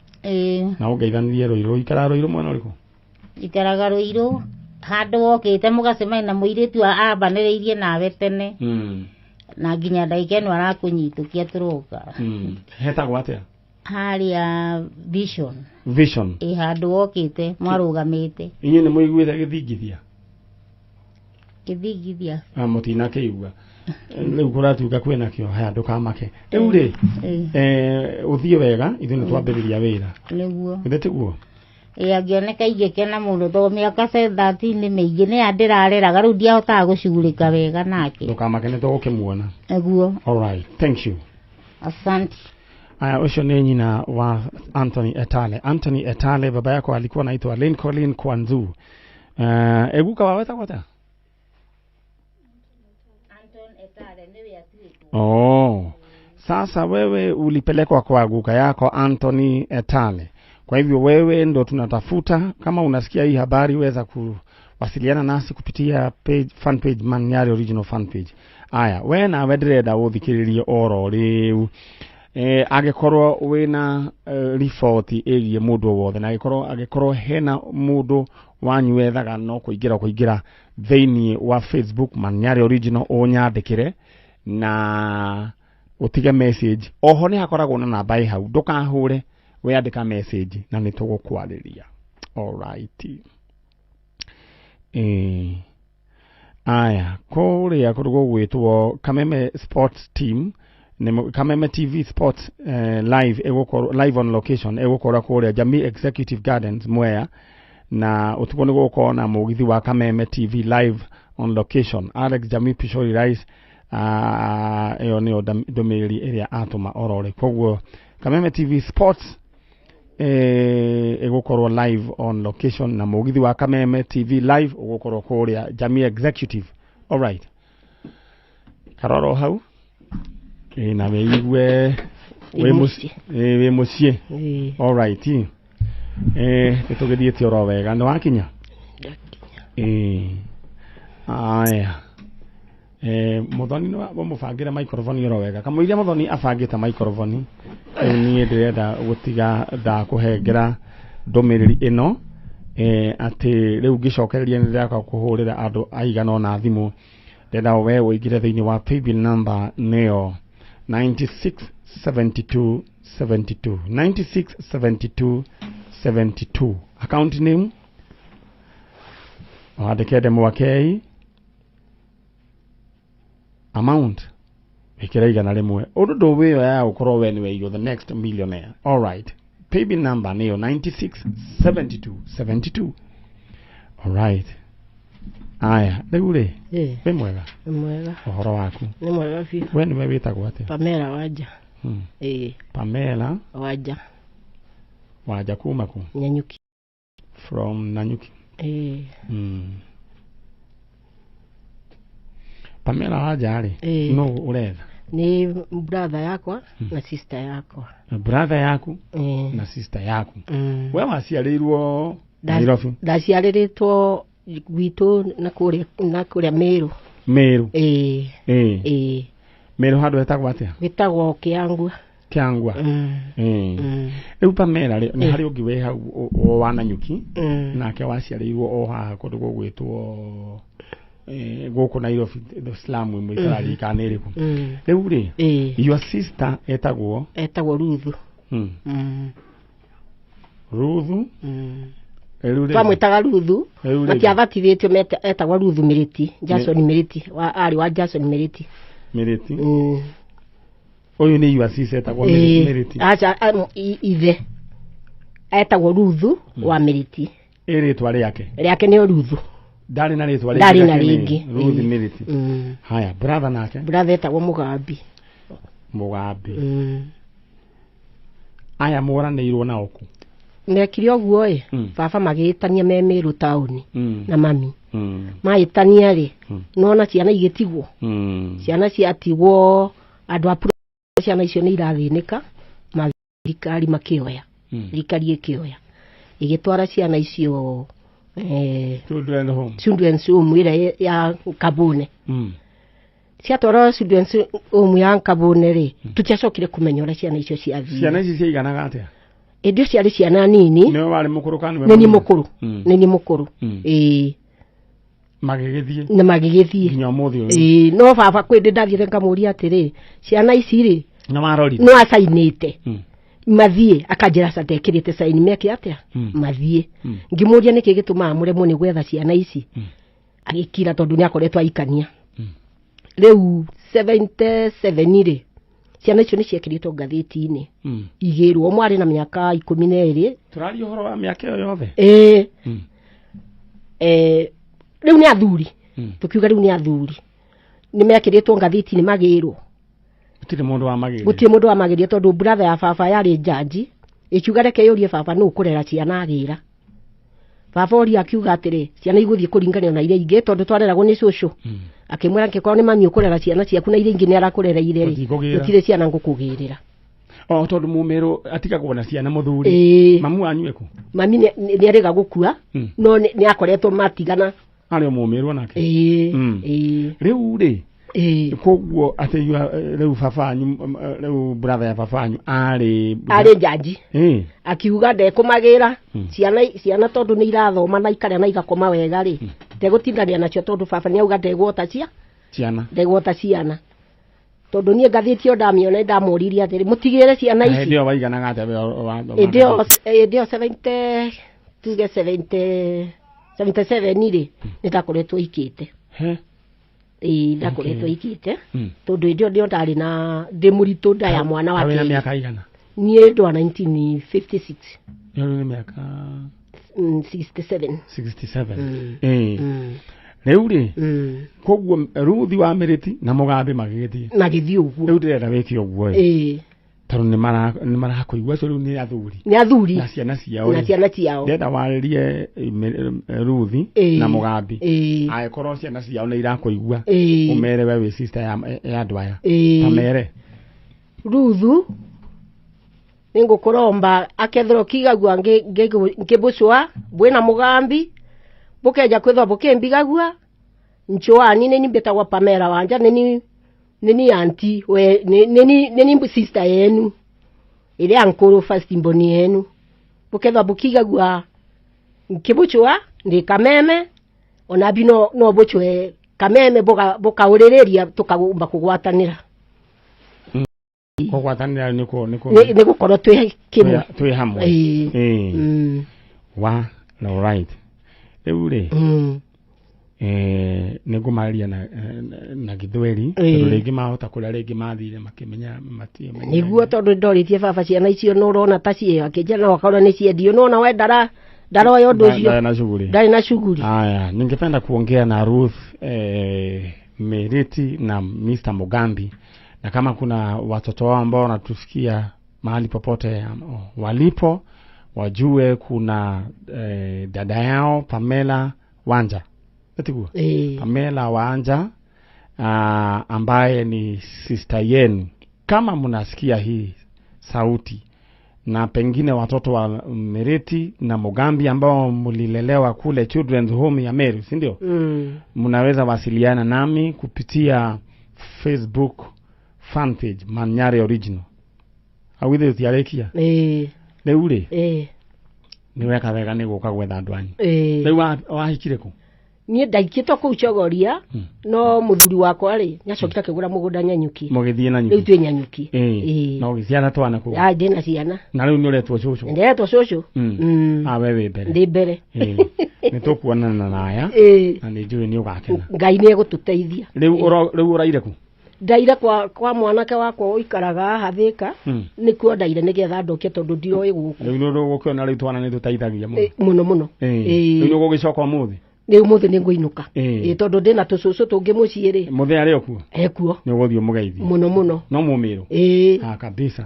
Na ũngeithanirie Ruiru. Ikara Ruiru mwena ũrĩkũ? Ikaraga Ruiru handũ wokĩte mũgacemania na mũirĩtu ambanĩrĩirie nawe tene. Na nginya ndagĩka ĩno arakũnyitũkia tũroka. Hetagwo atĩa? Harĩa Vision. Vision. Handũ wokĩte mwarũgamĩte. Inyuĩ nĩ mũiguĩte gĩthingithia? Gĩthingithia? Mũtinakĩigua. Rĩu kũratuĩka kwĩna kĩo, haya ndũkamake. Rĩu rĩ, ũthiĩ wega, ithuĩ nĩ twambĩrĩria wĩra. Nĩguo. Githĩ tiguo? Ĩ angĩoneka ingĩkena mũno tondũ mĩaka 13 nĩ mĩingĩ nĩ ya ndĩrareraga rĩu ndiahotaga gũcugurĩka wega nake. Ndũkamake nĩ tũgũkĩmuona. Nĩguo. Alright, thank you. Asante. Aya, ũcio nĩ nyina wa Anthony Etale. Anthony Etale, baba yako alikuwa anaitwa Lincoln Kwanzu. Eguka wawe etagwo atĩa? Oh. Sasa wewe ulipelekwa kwa guka yako Anthony Etale. Kwa hivyo wewe ndo tunatafuta. Kama unasikia hii habari, weza kuwasiliana nasi kupitia page, fan page Manyari Original fan page. Aya, we nawe ndĩrenda ũthikĩrĩrie oro rĩu. Angĩkorwo wĩna riboti ĩgiĩ mũndũ o wothe, na angĩkorwo hena mũndũ wanyu wethaga no kũingĩra thĩinĩ wa Facebook Manyari Original ũnyandĩkĩre na ũtige message. Oho nĩ hakoragwo na namba ĩ hau, ndũkahũre, wĩandĩka message na nĩ tũgũkwarĩria. Alright. Aya, kũrĩa kũndũ gũgwĩtwo Kameme Sports Team, nĩ Kameme TV Sports live ĩgũkorwo live on location ĩgũkorwo kũrĩa Jamii Executive Gardens Mwea, na ũtukũ nĩ gũgũkorwo na mũgithi wa Kameme TV live on location. Alex Jamii Pishori Rice, ĩyo nĩyo ndũmĩrĩri ĩrĩa atũma orore. Koguo Kameme TV Sports ĩgũkorwo live on location na mũgithi wa Kameme TV live ũgũkorwo kũrĩa Jamii Executive. Alright, karoro hau na wĩigue wĩ mũciĩ, wĩ mũciĩ. Alright, nĩ tũgĩthiĩte oro wega. Nĩ wakinya? Aya, Muthoni nĩ wamũbangĩre microphone oro wega. Kamũiria Muthoni abangĩte microphone rĩu niĩ ndĩrenda gũtiga ndakũhengera ndũmĩrĩri ĩno, atĩ rĩu ngĩcokereria nĩ ndĩraka kũhũrĩra andũ aigana ũna thimũ. Ndĩrenda we ũingĩre thĩinĩ wa paybill number nĩyo 967272, 967272, account name wandĩke Ndemwakei, amount wĩkĩre 100. Ũndũ ndũwĩoya ũkorwo we nĩwe you're the next millionaire. Alright, paybill number nĩyo 967272. Alright. Aya, rĩu rĩ, wĩ mwega? Nĩ mwega. Ũhoro waku? Nĩ mwega biũ. We nĩwe wĩtagwo atĩa? Pamela Wanja. Pamela Wanja. Wanja kuma kũ? Nanyuki. From Nanyuki. Pamela Wanja rĩ, nũ ũretha? Nĩ brother yakwa na sister yakwa. Brother yaku na sister yaku. We waciarĩirwo Nairobi? Ndaciarĩrĩtwo gwitũ na kũrĩa Meru. Meru? Meru handũ hetagwo atĩa? Gwĩtagwo Kĩangwa. Kĩangwa. Rĩu Pamela rĩ, nĩ harĩ ũngĩ wĩ hau o wa Nanyuki, nake waciarĩirwo o haha kũndũ gũgwĩtwo gũkũ Nairobi, the slum ĩmwe ĩtararirikana nĩ ĩrĩkũ. Rĩu rĩ, your sister etagwo? Etagwo Ruthu. Ruthu? Twamwĩtaga Ruthu, matiabatithĩtio, etagwo Ruthu Mĩrĩti, Jason Mĩrĩti, arĩ wa Jason Mĩrĩti. Mĩrĩti? Ũyũ nĩ your sister etagwo Mĩrĩti? Aca, ithe etagwo Ruthu wa Mĩrĩti. Ĩ rĩtwa rĩake? Rĩake nĩ Ruthu. Ndarĩ na rĩtwa rĩngĩ? Ndarĩ na rĩngĩ. Ruth Mĩrĩti. Haya, brother nake? Brother etagwo Mũgambi. Mũgambi. Aya moranĩirwo nao kũ? Mekire ũguo ĩ, baba magĩĩtania me Meru taũni na mami. Maĩtania rĩ, nona ciana igĩtigwo. Ciana ciatigwo andũ a ciana icio nĩ irathĩnĩka, thirikari makĩoya. Thirikari ĩkĩoya. Ĩgĩtwara ciana icio Children's home. Children's home ĩrĩa ya Kabune. Ciatwarwo Children's home ya Kabune rĩ, tũtiacokire kũmenya ũrĩa ciana icio ciathire. Ciana ici ciaiganaga atĩa? Ĩndĩ ciarĩ ciana nini. Nĩwe warĩ mũkũrũ kana nĩwe Nĩ niĩ mũkũrũ. Nĩ niĩ mũkũrũ. Magĩgĩthiĩ. Na magĩgĩthiĩ. Nginya ũmũthĩ ũyũ. No baba kwĩ ndĩ ndathiĩte ngamũria atĩrĩ, ciana ici rĩ, Nĩ warorire? Nĩ wacainĩte. Mathiĩ, akanjĩra aca ndekĩrĩte saini, meke atĩa? Mathiĩ. Ngĩmũria nĩkĩ gĩtũmaga mũremwo nĩ gwetha ciana ici? Agĩkira tondũ nĩ akoretwo aikania. Rĩu 77 rĩ, Ciana icio nĩ ciekĩrĩtwo ngathĩti-inĩ igĩrwo ũmwe arĩ na mĩaka 12. Tũraria ũhoro wa mĩaka ĩyo yothe. Ĩĩ. Rĩu nĩ athuri. Tukiuga rĩu nĩ athuri. Nĩ mekĩrĩtwo ngathĩti-inĩ magĩrwo. Gũtirĩ mũndũ wa magĩrĩire. Gũtirĩ mũndũ wa magĩrĩire tondũ brother ya baba yarĩ njanji. Ĩkiuga reke yũrie baba nũ ũkũrera ciana agĩra. Baba ũria akiuga atĩrĩ ciana igũthiĩ kũringana na iria ingĩ tondũ twareragwo nĩ cũcũ. Akĩmwĩra angĩkorwo nĩ mami ũkũrera ciana ciaku na iria ingĩ nĩ arakũrereire rĩ, gũtirĩ ciana ngũkũgĩrĩra. O tondũ mũmĩrũ atigagwo na ciana mũthuri. Mamu wanyu ekũ? Mami nĩ arĩga gũkua no nĩ akoretwo matigana. Arĩ o mũmĩrũ nake. Rĩu rĩ koguo atĩ rĩu baba wanyu rĩu brother ya baba wanyu arĩ njanji. Akiuga ndekũmagĩra ciana tondũ nĩ irathoma na ikarĩa na igakoma wega rĩ, ndegũtindania nacio tondũ baba nĩ auga ndegwota ciana. Ndegwota ciana. Tondũ niĩ ngathĩti ĩyo ndamĩona ndamũririe atĩrĩ mũtigĩre ciana ici. Hĩndĩ ĩyo waiganaga atĩa hĩndĩ ĩyo 70 tuge 77 rĩ nĩ ndakoretwo ikĩte. Ĩĩ ndakoretwo ikĩte tondũ hĩndĩ ĩyo nĩyo ndarĩ na ndĩ mũritũ nda ya mwana wa kerĩ. Mĩaka igana? Niĩ ndwa 1956. Nĩ mĩaka 67. 67. Rĩu rĩ koguo Ruthi wa Mĩrĩti na Mũgambi magĩgĩthiĩ. Magĩthiĩ ũguo. Rĩu ndĩrenda wĩke ũguo ĩ. Tondũ nĩ marakũigua acio rĩu nĩ athuri. Nĩ athuri. Na ciana ciao. Na ciana ciao. Ndĩrenda warĩrie Ruthi na Mũgambi. Angĩkorwo ciana ciao nĩ irakũigua ũmere we wĩ sister ya andũ aya. Tamere. Ruthu nĩ ngũkũromba akethĩra ũkigagua ngĩbũcũa bwĩna Mũgambi bukeja kwithwa bukimbigagua nchwani nini mbetagwa Pamela Wanja nini anti we nini sister yenu ile ankuru first mboni yenu bukethwa bukigagua nkibuchwa ndi kameme ona bino no buchwe kameme bukaurireria tukagumba kugwatanira. Kugwatanira niko ni gukorwo twi kimwe twi hamwe. Wa all right. Rĩu rĩ nĩ ngũmarĩria na Gĩthweri tondũ rĩngĩ mahota kũrĩa rĩngĩ mathire makĩmenya matiamenya. Nĩguo tondũ ndorĩtie baba ciana icio nĩ ũrona ta ciĩyo akĩnjĩra no akorwo nĩ ciendio no ona we ndaroya ũndũ ũcio. Ndarĩ na shughuli. Haya, ningependa kuongea na Ruth Meriti na Mr. Mugambi, na kama kuna watoto wao ambao wanatusikia mahali popote walipo wajue kuna dada yao Pamela Wanja. Etiguo? Pamela Wanja ambaye ni sister yenu. Kama mnasikia hii sauti na pengine watoto wa Meriti na Mugambi ambao mlilelewa kule Children's Home ya Meru, si ndio? Mnaweza wasiliana nami kupitia Facebook fan page Manyare Original. Awithe utiarekia? Rĩu rĩ nĩ weka wega nĩ gũka gwetha andũ anyu. Rĩu wahikire kũ? Niĩ ndaikĩtwo kũu Chogoria no mũthuri wakwa rĩ nĩacokire akĩgũra mũgũnda Nyanyuki. Mũgĩthiĩ Nanyuki? Rĩu twĩ Nyanyuki. Na ũgĩciara twana kũu? Ndĩ na ciana. Na rĩu nĩ ũretwo cũcũ? Ndĩretwo cũcũ. We wĩ mbere? Ndĩ mbere. Nĩ tũkuonana na aya na nĩ njũĩ nĩ ũgakena. Ngai nĩ egũtũteithia. Rĩu ũraire kũ? Ndaire kwa mwanake wakwa ũikaraga haha Thika nĩkuo ndaire nĩgetha ndoke tondũ ndiroĩ gũkũ. Rĩu nĩ ũgũkĩona rĩu twana nĩ tũteithagia mũno. Mũno mũno. Rĩu nĩ ũgũgĩcoka ũmũthĩ? Rĩu ũmũthĩ nĩ ngũinũka. Tondũ ndĩna tũcũcũ tũngĩ mũciĩ rĩ. Mũthĩ arĩ o kuo? Ekuo. Nĩ ũgũthiĩ ũmũgeithie? Mũno mũno. No mũmĩrũ? Kabisa.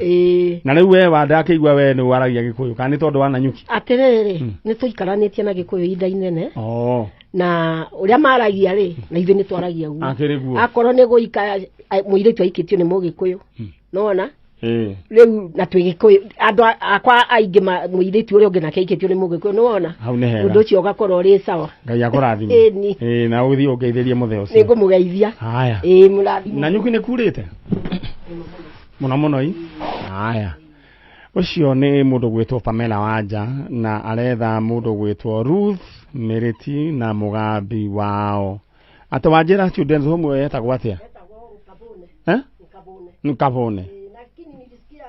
Na rĩu we wandakĩigua we nĩ waragia Gĩkũyũ kana nĩ tondũ wa Nanyuki? Atĩrĩrĩ, nĩ tũikaranĩtie na Gĩkũyũ ihinda inene. Na ũrĩa maragia rĩ na ithuĩ nĩ twaragia guo. Akorwo nĩ gũika mũirĩtu aikĩtio nĩ Mũgĩkũyũ. Nĩwona? Rĩu na twĩ Gĩkũyũ andũ akwa aingĩ mũirĩtu ũrĩa ũngĩ nake aikĩtio nĩ Mũgĩkũyũ nĩwona? Ũndũ ũcio ũgakorwo ũrĩ sawa. Ngai akũrathime. Na ũgĩthiĩ ũngeithĩrie mũthee ũcio. Nĩngũmũgeithia. Haya. Mũrathime. Nanyuki nĩ kurĩte? Mũno mũno i. Haya. Ũcio nĩ mũndũ gwĩtwo Pamela Wanja na aretha mũndũ gwĩtwo Ruth Meriti na Mugambi wao. Atĩ wanjĩra Children's Home ĩyo yetagwo atĩa? Nkabone. Lakini nilisikia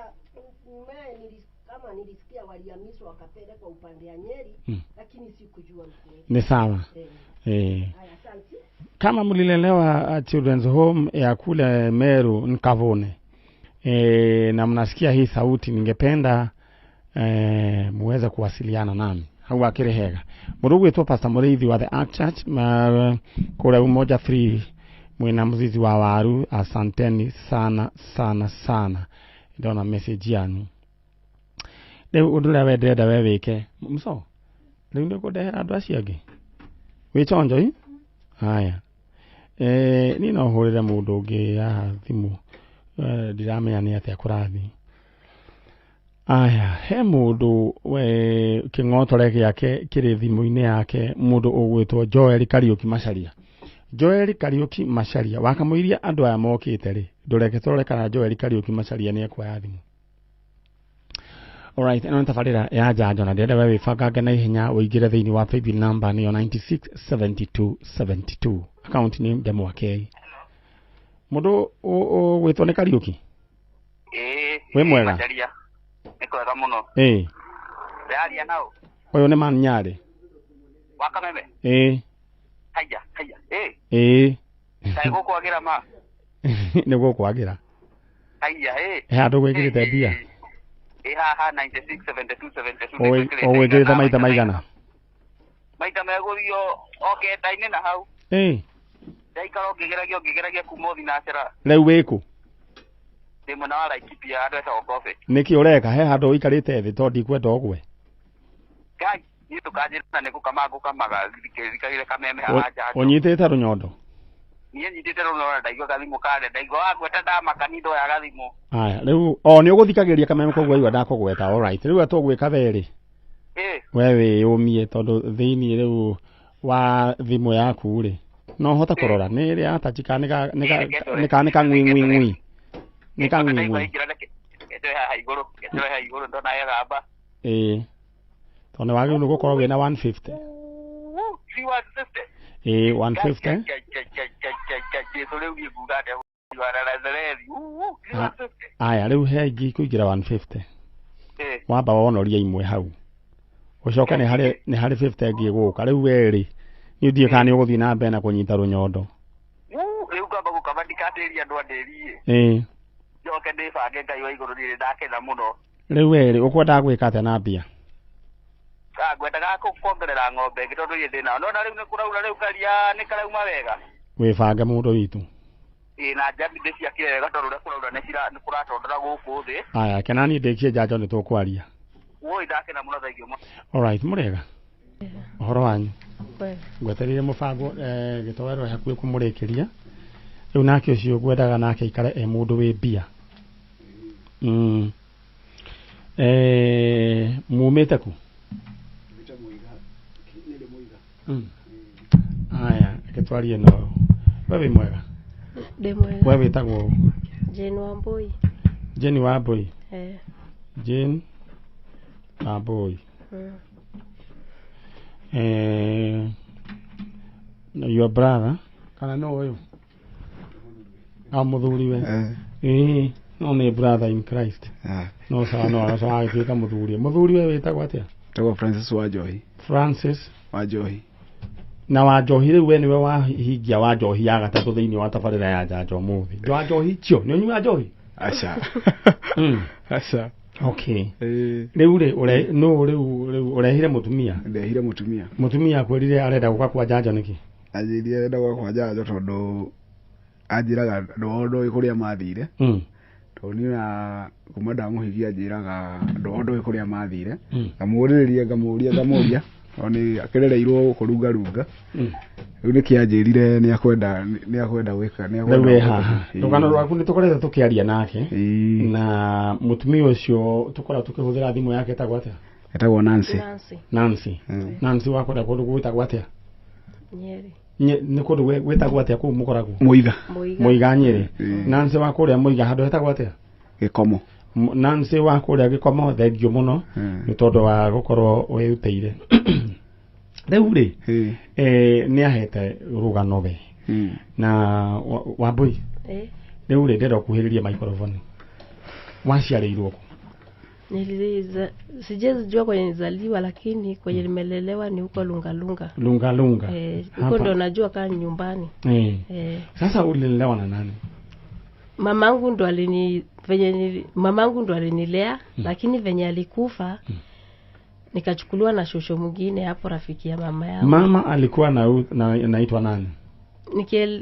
kama nilisikia walihamishwa wakapelekwa upande ya Nyeri, lakini sikujua mkweli. Ni sawa. Kama mlilelewa Children's Home ya kule Meru Nkavone, na mnasikia hii sauti, ningependa muweze kuwasiliana nami hau akĩrĩ hega. Mũndũ ũgwĩtwo Pastor Mũrĩithi wa The Ark Church kũrĩa Umoja 3 mwĩna mũzizi wa waru, asanteni sana sana sana, ndona message yanyu. Rĩu ũndũ ũrĩa we ndĩrenda we wĩke mũco, rĩu nĩ ũkũndehera andũ acio angĩ wĩ chonjo i haya. Niĩ no hũrĩre mũndũ ũngĩ haha thimũ, ndiramenya nĩ atĩa kũrathiĩ. Aya, he mũndũ we kĩng'otore gĩake kĩrĩ thimũ-inĩ yake, mũndũ ũgwĩtwo Joel Kariũki Macharia. Joel Kariũki Macharia wakamũiria andũ aya mokĩte rĩ, ndũreke tũrore kana Joel Kariũki Macharia nĩ ekuoya thimũ. Alright, ĩno nĩ tabarĩra ya njanjo na ndĩrenda we wĩbangange na ihenya ũingĩre thĩinĩ wa paybill number nĩyo 967272, account name Ndemwa K. Mũndũ ũgwĩtwo nĩ Kariũki? Ĩĩ. Wĩ mwega? Macharia. Nĩ kwega mũno. Ĩĩ. Ndĩraria nao? Ũyũ nĩ Man Nyarĩ. Wa Kameme? Ĩĩ. Haiya, haiya. Ĩĩ. Ĩĩ. Kaĩ gũkwagĩra ma? Nĩ gũkwagĩra. Haiya, ĩĩ. He handũ gwĩkĩrĩte mbia? Ĩ haha 96 72 72. Ũgwĩkĩrĩte maita maigana? Maita megũthiĩ o kenda-inĩ na hau. Ĩĩ. Ndaikara ũngĩgeragia kuma thinacera. Rĩu wĩkũ? Ndĩ mwena wa Laikipia handũ hetagwo Prophet. Nĩkĩ ũreka? He handũ ũikarĩte thĩ tondũ ndikwenda ũgwe. Ngai, niĩ ndũkanjĩre na nĩ gũkama ngũkamaga thikagĩre Kameme haha njanjo. Ũnyitĩte rũnyondo? Niĩ nyitĩte rũnyondo, ndaigua gathimũ kare, ndaigua wagweta ndamaka niĩ ndoya gathimũ. Aya, rĩu o nĩ ũgũthikagĩrĩria Kameme koguo waigua ndakũgweta. Alright, rĩu atũgwĩka therĩ. Ĩĩ. We wĩyũmie tondũ thĩinĩ rĩu wa thimũ yaku rĩ, no ũhote kũrora nĩ ĩrĩa ya touch kana nĩ ka ng'wi ng'wi ng'wi. Nĩ ka ng'wi ng'wi. Ndoya haha igũrũ, ndoya haha igũrũ ndona he gamba. Ĩĩ. Tondũ nĩ wagĩrĩirwo nĩ gũkorwo wĩna 150. Si 150? Ĩĩ, 150. Jesu rĩu niĩ nguga atĩa wa Nazarethi. Aya, rĩu he ingĩ ikũingĩra 150. Wamba wonoria imwe hau. Ũcoke nĩ harĩ 50 ĩngĩ ĩgũka. Rĩu we rĩ, niĩ ndiũĩ kana nĩ ũgũthiĩ na mbere na kũnyita rũnyondo. Rĩu ngamba gũkama ndikatĩrie andũ andĩrie. Ĩĩ. Njoke ndĩbange Ngai wa igũrũ niĩ ndakena mũno. Rĩu we rĩ, ũkwendaga gwĩka atĩa na mbia? Ngwendaga kuongerera ng'ombe ĩngĩ tondũ niĩ ndĩnayo. Nĩwona rĩu nĩ kũraura rĩu karia nĩ karauma wega. Wĩbange mũndũ witũ. Ĩĩ, na njambi ndĩciakire wega tondũ ũrĩa kũraura nĩ kũratondora gũkũ thĩ. Aya, kena niĩ ndĩkie njanjo nĩ tũkwaria. Woi, ndakena mũno, thengiũ mũno. Alright, mũrĩega? Ũhoro wanyu? Ngwetereire mũbango gĩtoero hakuhĩ kũmũrĩkĩria. Rĩu nake ũcio ngwendaga nake aikare e mũndũ wĩ mbia. Mumĩte ku? Aya, reke twarie no. We wĩ mwega? Ndĩ mwega. We wĩtagwo ũ? Jane Wambui. Jane Wambui? Eh. Jane Wambui. Your brother kana no ũyũ? Ah, mũthuri we. Ĩĩ, no nĩ brother in Christ. No sawa, no sawa agĩtuĩka mũthuri. Mũthuri we wĩtagwo atĩa? Wĩtagwo Francis Wanjohi. Francis Wanjohi. Na Wanjohi rĩu we nĩwe wahingia Wanjohi ya gatatũ thĩinĩ wa tabarĩra ya njanjo ũmũthĩ. Wanjohi cio, nĩ ũnyuaga njohi? Aca. Aca. Okay. Rĩu rĩ, no rĩu ũrehire mũtumia? Ndehire mũtumia. Mũtumia akwĩrire arenda gũka kwa njanjo nĩkĩ? Anjĩrire arenda gũka kwa njanjo tondũ anjĩraga ndũĩ kũrĩa mathire. Tondũ niĩ na kuma ndamũhikia anjĩraga ndũĩ kũrĩa mathire. Ngamũũrĩrĩria, ngamũũria. Tondũ nĩ akĩrereirwo gũkũ rungarunga. Rĩu nĩkĩo anjĩrire nĩ akwenda gwĩka, nĩ Rĩu wĩ akwenda haha. Rũgano rwaku nĩ tũkoretwo tũkĩaria nake. Na mũtumia ũcio tũkoragwo tũkĩhũthĩra thimũ yake ĩtagwo atĩa? Ĩtagwo Nancy. Nancy. Nancy wa kũrĩa kũndũ gwĩtagwo atĩa? Nyeri. Nĩ kũndũ gwĩtagwo atĩa kũu mũkoragwo? Mũiga. Mũiga Nyeri. Nancy wa kũrĩa Mũiga handũ hetagwo atĩa? Gĩkomo. Nancy wa kũrĩa Gĩkomo, thengio mũno nĩ tondũ wa gũkorwo wĩrutĩire. Rĩu rĩ, nĩ ahete rũgano we. Na Wambui, rĩu rĩ ndĩrenda ũkuhĩrĩrie microphone. Waciarĩirwo kũ? Sijajua kwenye nilizaliwa, lakini kwenye nimelelewa ni huko Lungalunga. Lungalunga. Huko ndo najua kaa nyumbani. Sasa ulilelewa na nani? Mamangu ndo alini venye mamangu ndo alinilea, lakini venye alikufa nikachukuliwa na shosho mwingine hapo, rafiki ya mama yangu. Mama alikuwa naitwa nani?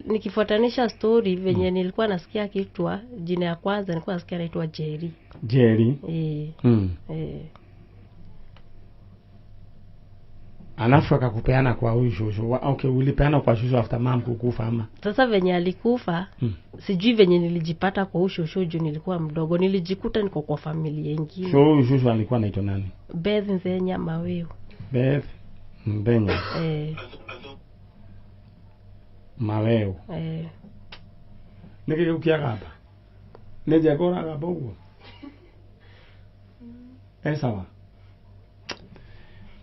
Nikifuatanisha story venye nilikuwa nasikia kitwa jina ya kwanza nilikuwa nasikia anaitwa Jerry. Jerry. Alafu akakupeana kwa huyu shosho. Okay, ulipeana kwa shosho after mom kukufa ama? Sasa venye alikufa, sijui venye nilijipata kwa huyu shosho juu nilikuwa mdogo. Nilijikuta niko kwa familia nyingine. So huyu shosho alikuwa anaitwa nani? Beth Nzenya Maweu. Beth Nzenya. Maweu. Niki ukia gaba. Neje gora gaba uguo. Sawa.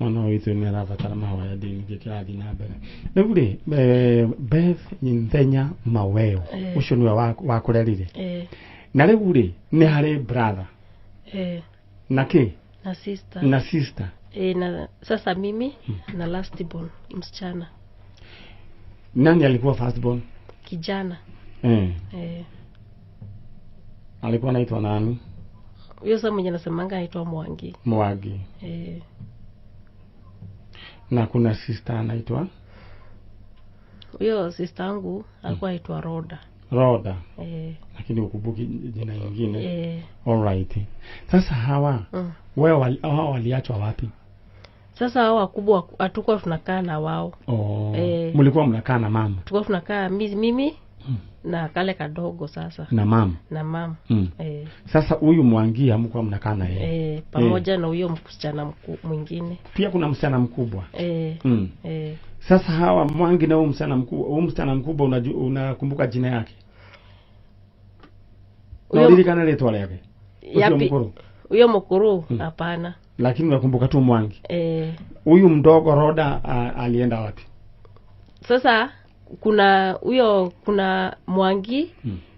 Mwana witũ nĩ arabatara mahoya ndini gĩkĩrathiĩ na mbere. Rĩu rĩ, Beth Nthenya Maweo ũcio nĩwe wakũrerire. Na rĩu rĩ, nĩ harĩ brother. Na kĩ? Na sister. Na sister. Na sasa mimi na last born msichana. Nani alikuwa first born? Kijana. Alikuwa anaitwa nani? Huyo sasa mwenye nasemanga anaitwa Mwangi. Mwangi. Na kuna sister anaitwa? Huyo sister yangu alikuwa anaitwa Roda. Roda. Lakini ukumbuki jina lingine. All right. Sasa hawa wewe hawa waliachwa wapi? Sasa hao wakubwa hatukuwa tunakaa na wao. Mlikuwa mnakaa na mama? Tulikuwa tunakaa mimi na kale kadogo sasa. Na mama. Na mama. Sasa huyu Mwangi hamkuwa mnakaa na yeye. Pamoja na huyo msichana mwingine. Pia kuna msichana mkubwa. Sasa hawa Mwangi na huyu msichana mkubwa, huyu msichana mkubwa unakumbuka jina yake? Huyo ulilikana ile twale yake? Huyo mkuru. Huyo mkuru hapana. Lakini unakumbuka tu Mwangi. Huyu mdogo Roda alienda wapi? Sasa kuna huyo, kuna Mwangi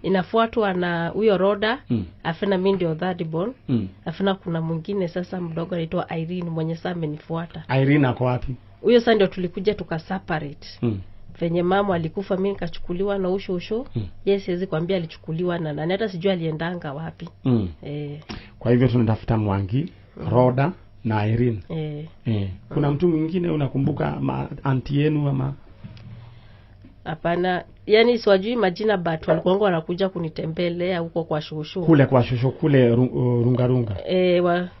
inafuatwa na huyo Roda, afina mimi ndio third born. Afina kuna mwingine sasa mdogo anaitwa Irene mwenye sasa amenifuata. Irene ako wapi? Huyo sasa ndio tulikuja tuka separate. Venye mama alikufa mimi nikachukuliwa na usho. Yes, siwezi kuambia alichukuliwa na nani, hata sijui aliendanga wapi. Kwa hivyo tunatafuta Mwangi, Roda na Irene. Kuna mtu mwingine unakumbuka auntie yenu ama? Hapana, yani siwajui majina but walikuwa wanakuja kunitembelea huko kwa shosho. Kule kwa shosho kule runga runga.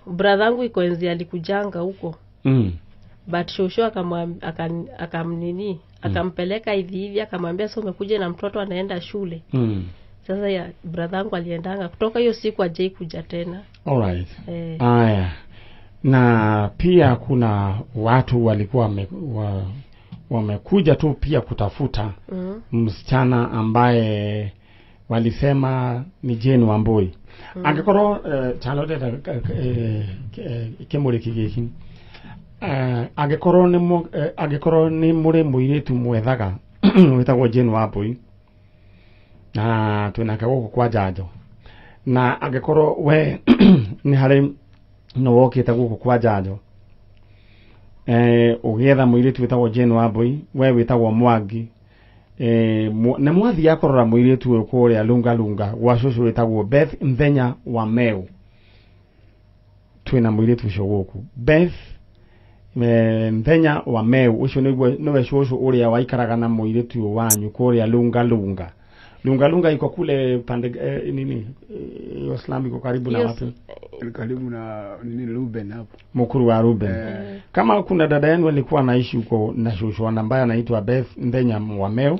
Brother yangu iko enzi alikujanga huko. But shosho akamnini, akampeleka hivi hivi akamwambia sio umekuja na mtoto anaenda shule. Sasa ya brother yangu aliendanga kutoka hiyo siku hajai kuja tena. All right. Aya. Na pia kuna watu walikuwa wamekuja tu pia kutafuta msichana ambaye walisema ni Jane Wambui. Angĩkorwo Charlotte kĩmũrĩki gĩkĩ, angĩkorwo nĩ mũrĩ mũirĩtu mwethaga wĩtagwo Jane Wambui na twĩnake gũkũ kwa Njanjo, na angĩkorwo we nĩ harĩ no wokĩte gũkũ kwa Njanjo ũgĩetha mũirĩtu wĩtagwo Jane Wambui, we wĩtagwo Mwangi, nĩ mwathiaga kũrora mũirĩtu ũyũ kũrĩa Lunga Lunga gwa cũcũ wĩtagwo Beth Nthenya wa Meu. Twĩna mũirĩtu ũcio gũkũ Beth Nthenya wa Meu, ũcio nĩwe cũcũ ũrĩa waikaraga na mũirĩtu ũyũ wanyu kũrĩa Lunga Lunga. Lunga Lunga iko kule pande nini hiyo slum iko karibu na wapi? Karibu na nini Ruben hapo. Mukuru wa Ruben. Kama kuna dada yenu alikuwa anaishi huko na shosho ambaye anaitwa Beth Nthenya wa Meu,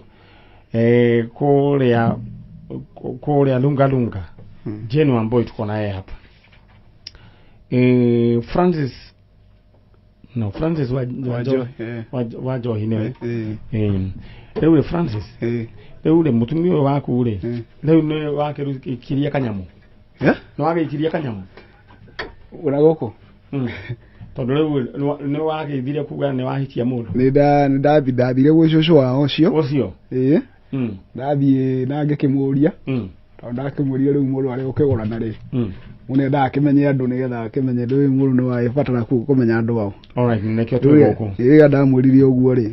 kule Lunga Lunga. Jane Wambui tuko naye hapa. Francis no Francis wa Johi niwe. Rĩu Francis. Rĩu rĩ mũtumia ũyũ waku rĩ, rĩu nĩ wakĩikiria kanyamũ. Nĩ wagĩikiria kanyamũ Ũra gũkũ? Tondũ rĩu nĩ wagĩthire kuga nĩ wahikia mũndũ. Nĩ ndathire gwĩ cũcũ wao ũcio. Ũcio? Ĩĩ. Ndathiĩ na ngĩkĩmũria. Tondũ ndakĩmũria rĩu mũndũ arĩ gũkĩgũrana rĩ. Mũndũ endaga akĩmenye andũ nĩgetha akĩmenye ndũĩ mũndũ nĩ wagĩbatara kũmenya andũ ao. Alright, nĩkĩo twĩ gũkũ. Rĩrĩa ndamwĩrire ũguo rĩ,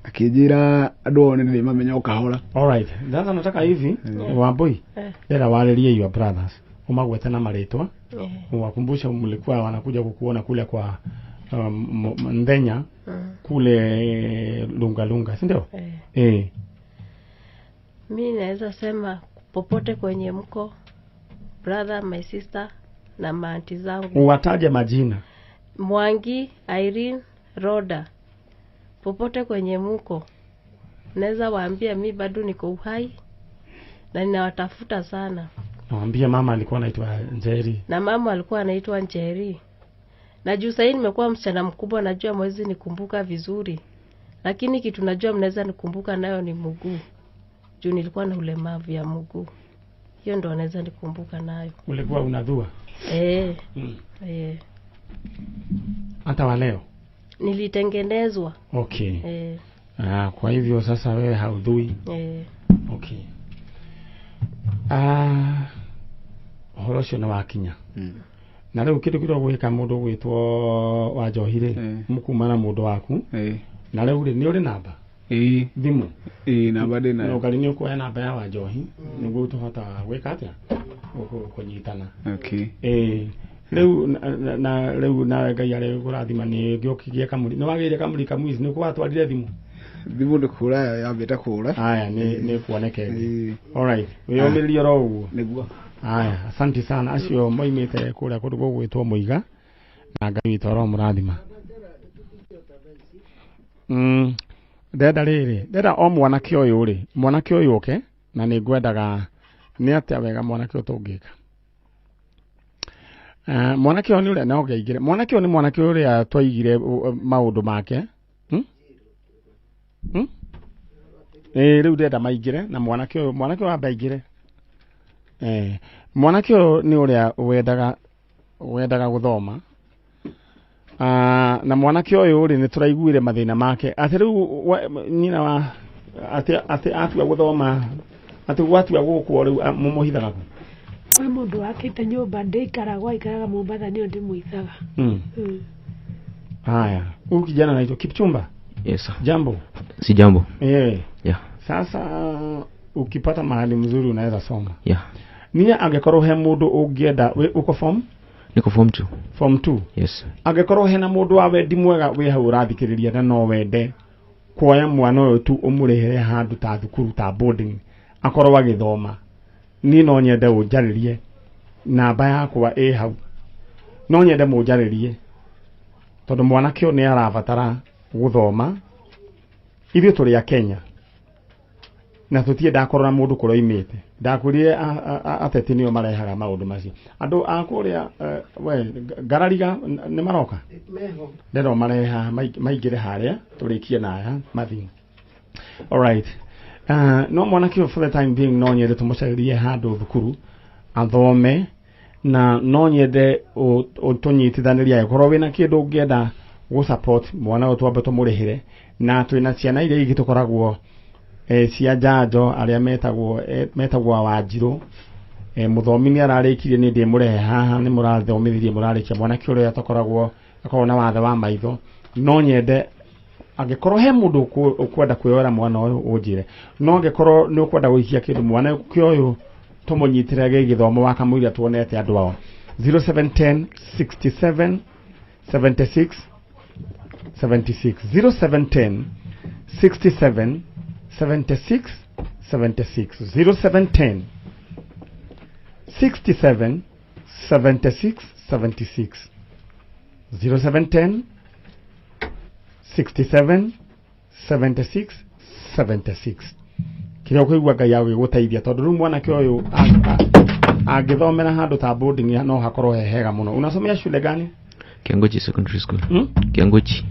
Akĩnjĩra andũ ao nĩ ndĩmamenya o kahora. All right, sasa nataka hivi, Wambui, ndĩrenda warĩrie your brothers, umagwete na marĩtwa, uwakumbushe mlikuwa wanakuja kukuona kule kwa Ndenya kule Lunga Lunga, si ndio? Eh. Eh. Mi naweza sema popote kwenye mko, brother, my sister na maanti zangu. Uwataje majina. Mwangi, Irene, Roda, popote kwenye mko, naweza waambia mi bado niko uhai na ninawatafuta sana. Nawambia mama alikuwa anaitwa Njeri. Na mama alikuwa anaitwa Njeri. Na juu sahii nimekuwa msichana mkubwa, najua mwezi nikumbuka vizuri, lakini kitu najua mnaweza nikumbuka nayo ni mguu, juu nilikuwa na ulemavu ya mguu. Hiyo ndo anaweza nikumbuka nayo. Ulikuwa unadhua? Eh. Eh. Hata wa leo? Nilitengenezwa. Okay. Eh. Ah, kwa hivyo sasa wewe haudhui. Eh. Okay. Ah, ũhoro ũcio nĩ wakinya. Na rĩu kĩndũ kĩrĩa ũgwĩka, mũndũ ũgwĩtwo wa njohi rĩ, mũkuma na mũndũ waku. Na rĩu rĩ, nĩ ũrĩ namba thimũ? Ĩĩ, namba ndĩ nayo. Ũkari nĩ ũkuoya namba ya wa njohi nĩguo tũhota gwĩka atĩa, kũnyitana. Okay. Ĩĩ, rĩu na rĩu nawe Ngai arĩ kũrathima nĩ ngĩũkĩgĩa kamũri, nĩ wagĩire kamũri kamwici, nĩ watwarire thimũ? Thimũ nĩ kũra yambĩte kũra. Aya, nĩ kuoneka ĩngĩ. Alright, wĩyũmĩrĩrie oro ũguo. Nĩguo. Aya, asante sana. Acio moimĩte kũrĩa kũndũ gũgwĩtwo Mũiga, na Ngai witũ aromũrathima. Ndenda rĩrĩ, ndenda o mwanake ũyũ rĩ, mwanake ũyũ oke, na nĩ ngwendaga nĩ atĩa wega mwanake ũyũ tũngĩka. Mwanake ũyũ nĩ ũrĩa no aingĩre. Mwanake ũyũ nĩ mwanake ũrĩa twaigire maũndũ make. Rĩu ndĩrenda maingĩre na mwanake ũyũ ambe aingĩre. Mwanake ũyũ nĩ ũrĩa wendaga gũthoma. Na mwanake ũyũ rĩ, nĩ tũraiguire mathĩna make. Atĩ rĩu nyina wa atĩ atua gũthoma, atĩ gwatua gũkwo rĩu mũmũhithaga kũ? Kwĩ mũndũ wakĩte nyũmba ndĩikaragwo, aikaraga Mombatha, nĩyo ndĩmũithaga. Haya, huyu kijana anaitwa Kipchumba. Yes. Jambo. Si jambo. Eh. Yeah. Sasa ukipata mahali mzuri unaweza soma. Yeah. Niye angekorwo he mundu ungienda, we uko form? Niko form 2. Form 2. Yes. Angekorwo hena mundu wa wendi mwega wi hau urathikiriria na no wende kuoya mwana uyu tu umurihere handu ta thukuru ta boarding akorwo agithoma, ni no nyende unjaririe namba yakwa ĩ hau, no nyende munjaririe tondu mwanake ũyũ nĩ arabatara gũthoma. Ithuĩ tũrĩ a Kenya na tũtiendaga kũrora mũndũ kũrĩa oimĩte. Ndakwĩrire ateti nĩo marehaga maũndũ macio. Andũ a kũrĩa we Ngarariga nĩ maroka, ndĩrona marehe haha maingĩre harĩa tũrĩkie na aya mathiĩ. Alright. No mwanake ũyũ for the time being no nyende tũmũcarĩrie handũ thukuru athome, na no nyende tũnyitithanĩrie angĩkorwo wĩna kĩndũ ũngĩenda gũ support mwana ũyũ twambe tũmũrĩhĩre, na twĩna ciana iria ingĩ tũkoragwo cia njanjo arĩa metagwo Wanjirũ. Mũthomi nĩ ararĩkirie, nĩ ndĩmũrehe haha, nĩ mũrathomithirie mũrarĩkia mwanake ũrĩa tũkoragwo akoragwo na wathe wa maitho. No nyende angĩkorwo he mũndũ ũkwenda kwĩyoera mwana ũyũ ũnjĩre, no angĩkorwo nĩ ũkwenda gũikia kĩndũ mwanake ũyũ tũmũnyitĩre gĩgĩthomo wa kamũira tuonete andũ ao. 0710 67 76 76 0710 67 76 76 0710 67 76 76 0710 67 76 76. Kĩrĩa ũkũigua Ngai agĩgũteithia, tondũ rĩu mwanake ũyũ angĩthomera handũ ta boarding no hakorwo he hega mũno. Unasomea shule gani? Kiangochi Secondary School. Kiangochi.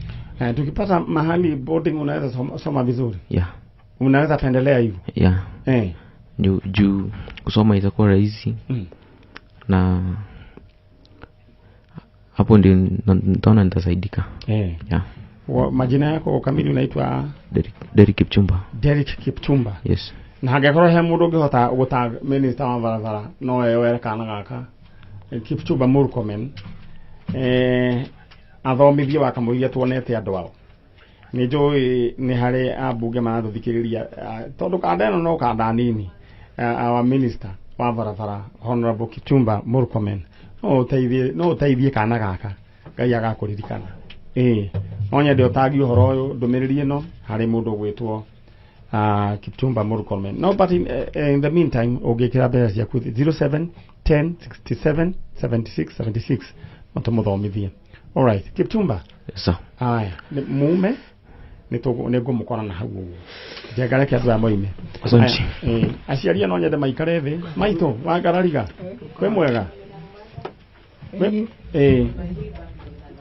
Tukipata mahali boarding unaweza soma vizuri? Yeah. Unaweza pendelea hivyo? Yeah. Juu kusoma itakuwa rahisi. Na hapo ndio nitaona nitasaidika. Yeah. Majina yako kamili unaitwa? Derek Kipchumba. Derek Kipchumba. Yes. Na hangĩkorwo he mũndũ ũngĩhota gũta minister wa barabara no eyoere kana gaka Kipchumba Murkomen athomithie wa kamũiria tuonete andũ ao. Nĩ njũĩ nĩ harĩ ambunge maratũthikĩrĩria, tondũ kanda ĩno no kanda nini. Our minister wa barabara, Honorable Kipchumba Murkomen, no ũteithie kana gaka. Ngai agakũririkana. Ĩĩ, no nyende ũtangi ũhoro ũyũ, ndũmĩrĩri ĩno harĩ mũndũ ũgwĩtwo Kipchumba Murkomen. No, but in the meantime, ũngĩkĩra mbeca ciaku 07 10 67 76 76, no tũmũthomithie. Alright, Kipchumba. Yes, sir. Aya, mume nĩ ngũmũkora na hau ũguo. Njenga, reke andũ aya moime. Asante. Aya, aciari no nyende maikare thĩ. Maitũ wangarariga, kwĩ mwega? Ĩĩ.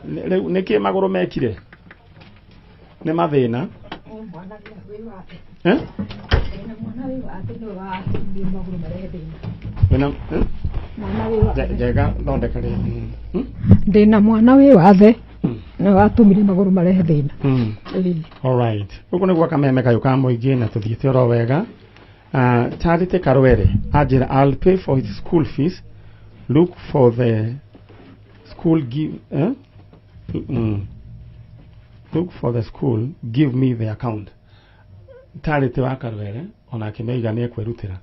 Rĩu nĩkĩ magũrũ mekire? Nĩ mathĩna? Eh? Wĩna, eh? Njega, thondeka rĩngĩ. Ndĩna mwana wĩ wathe na watũmire magũrũ marehe thĩna. Ĩĩ. Alright. Gũkũ nĩ gwa Kameme kayũ ka mũingĩ na tũthiĩte oro wega. Charity Karwere anjĩra, "I'll pay for his school fees. Look for the school, give eh? Look for the school, give me the account." Charity wa Karwere onake nĩoiga nĩ ekwĩrutĩra.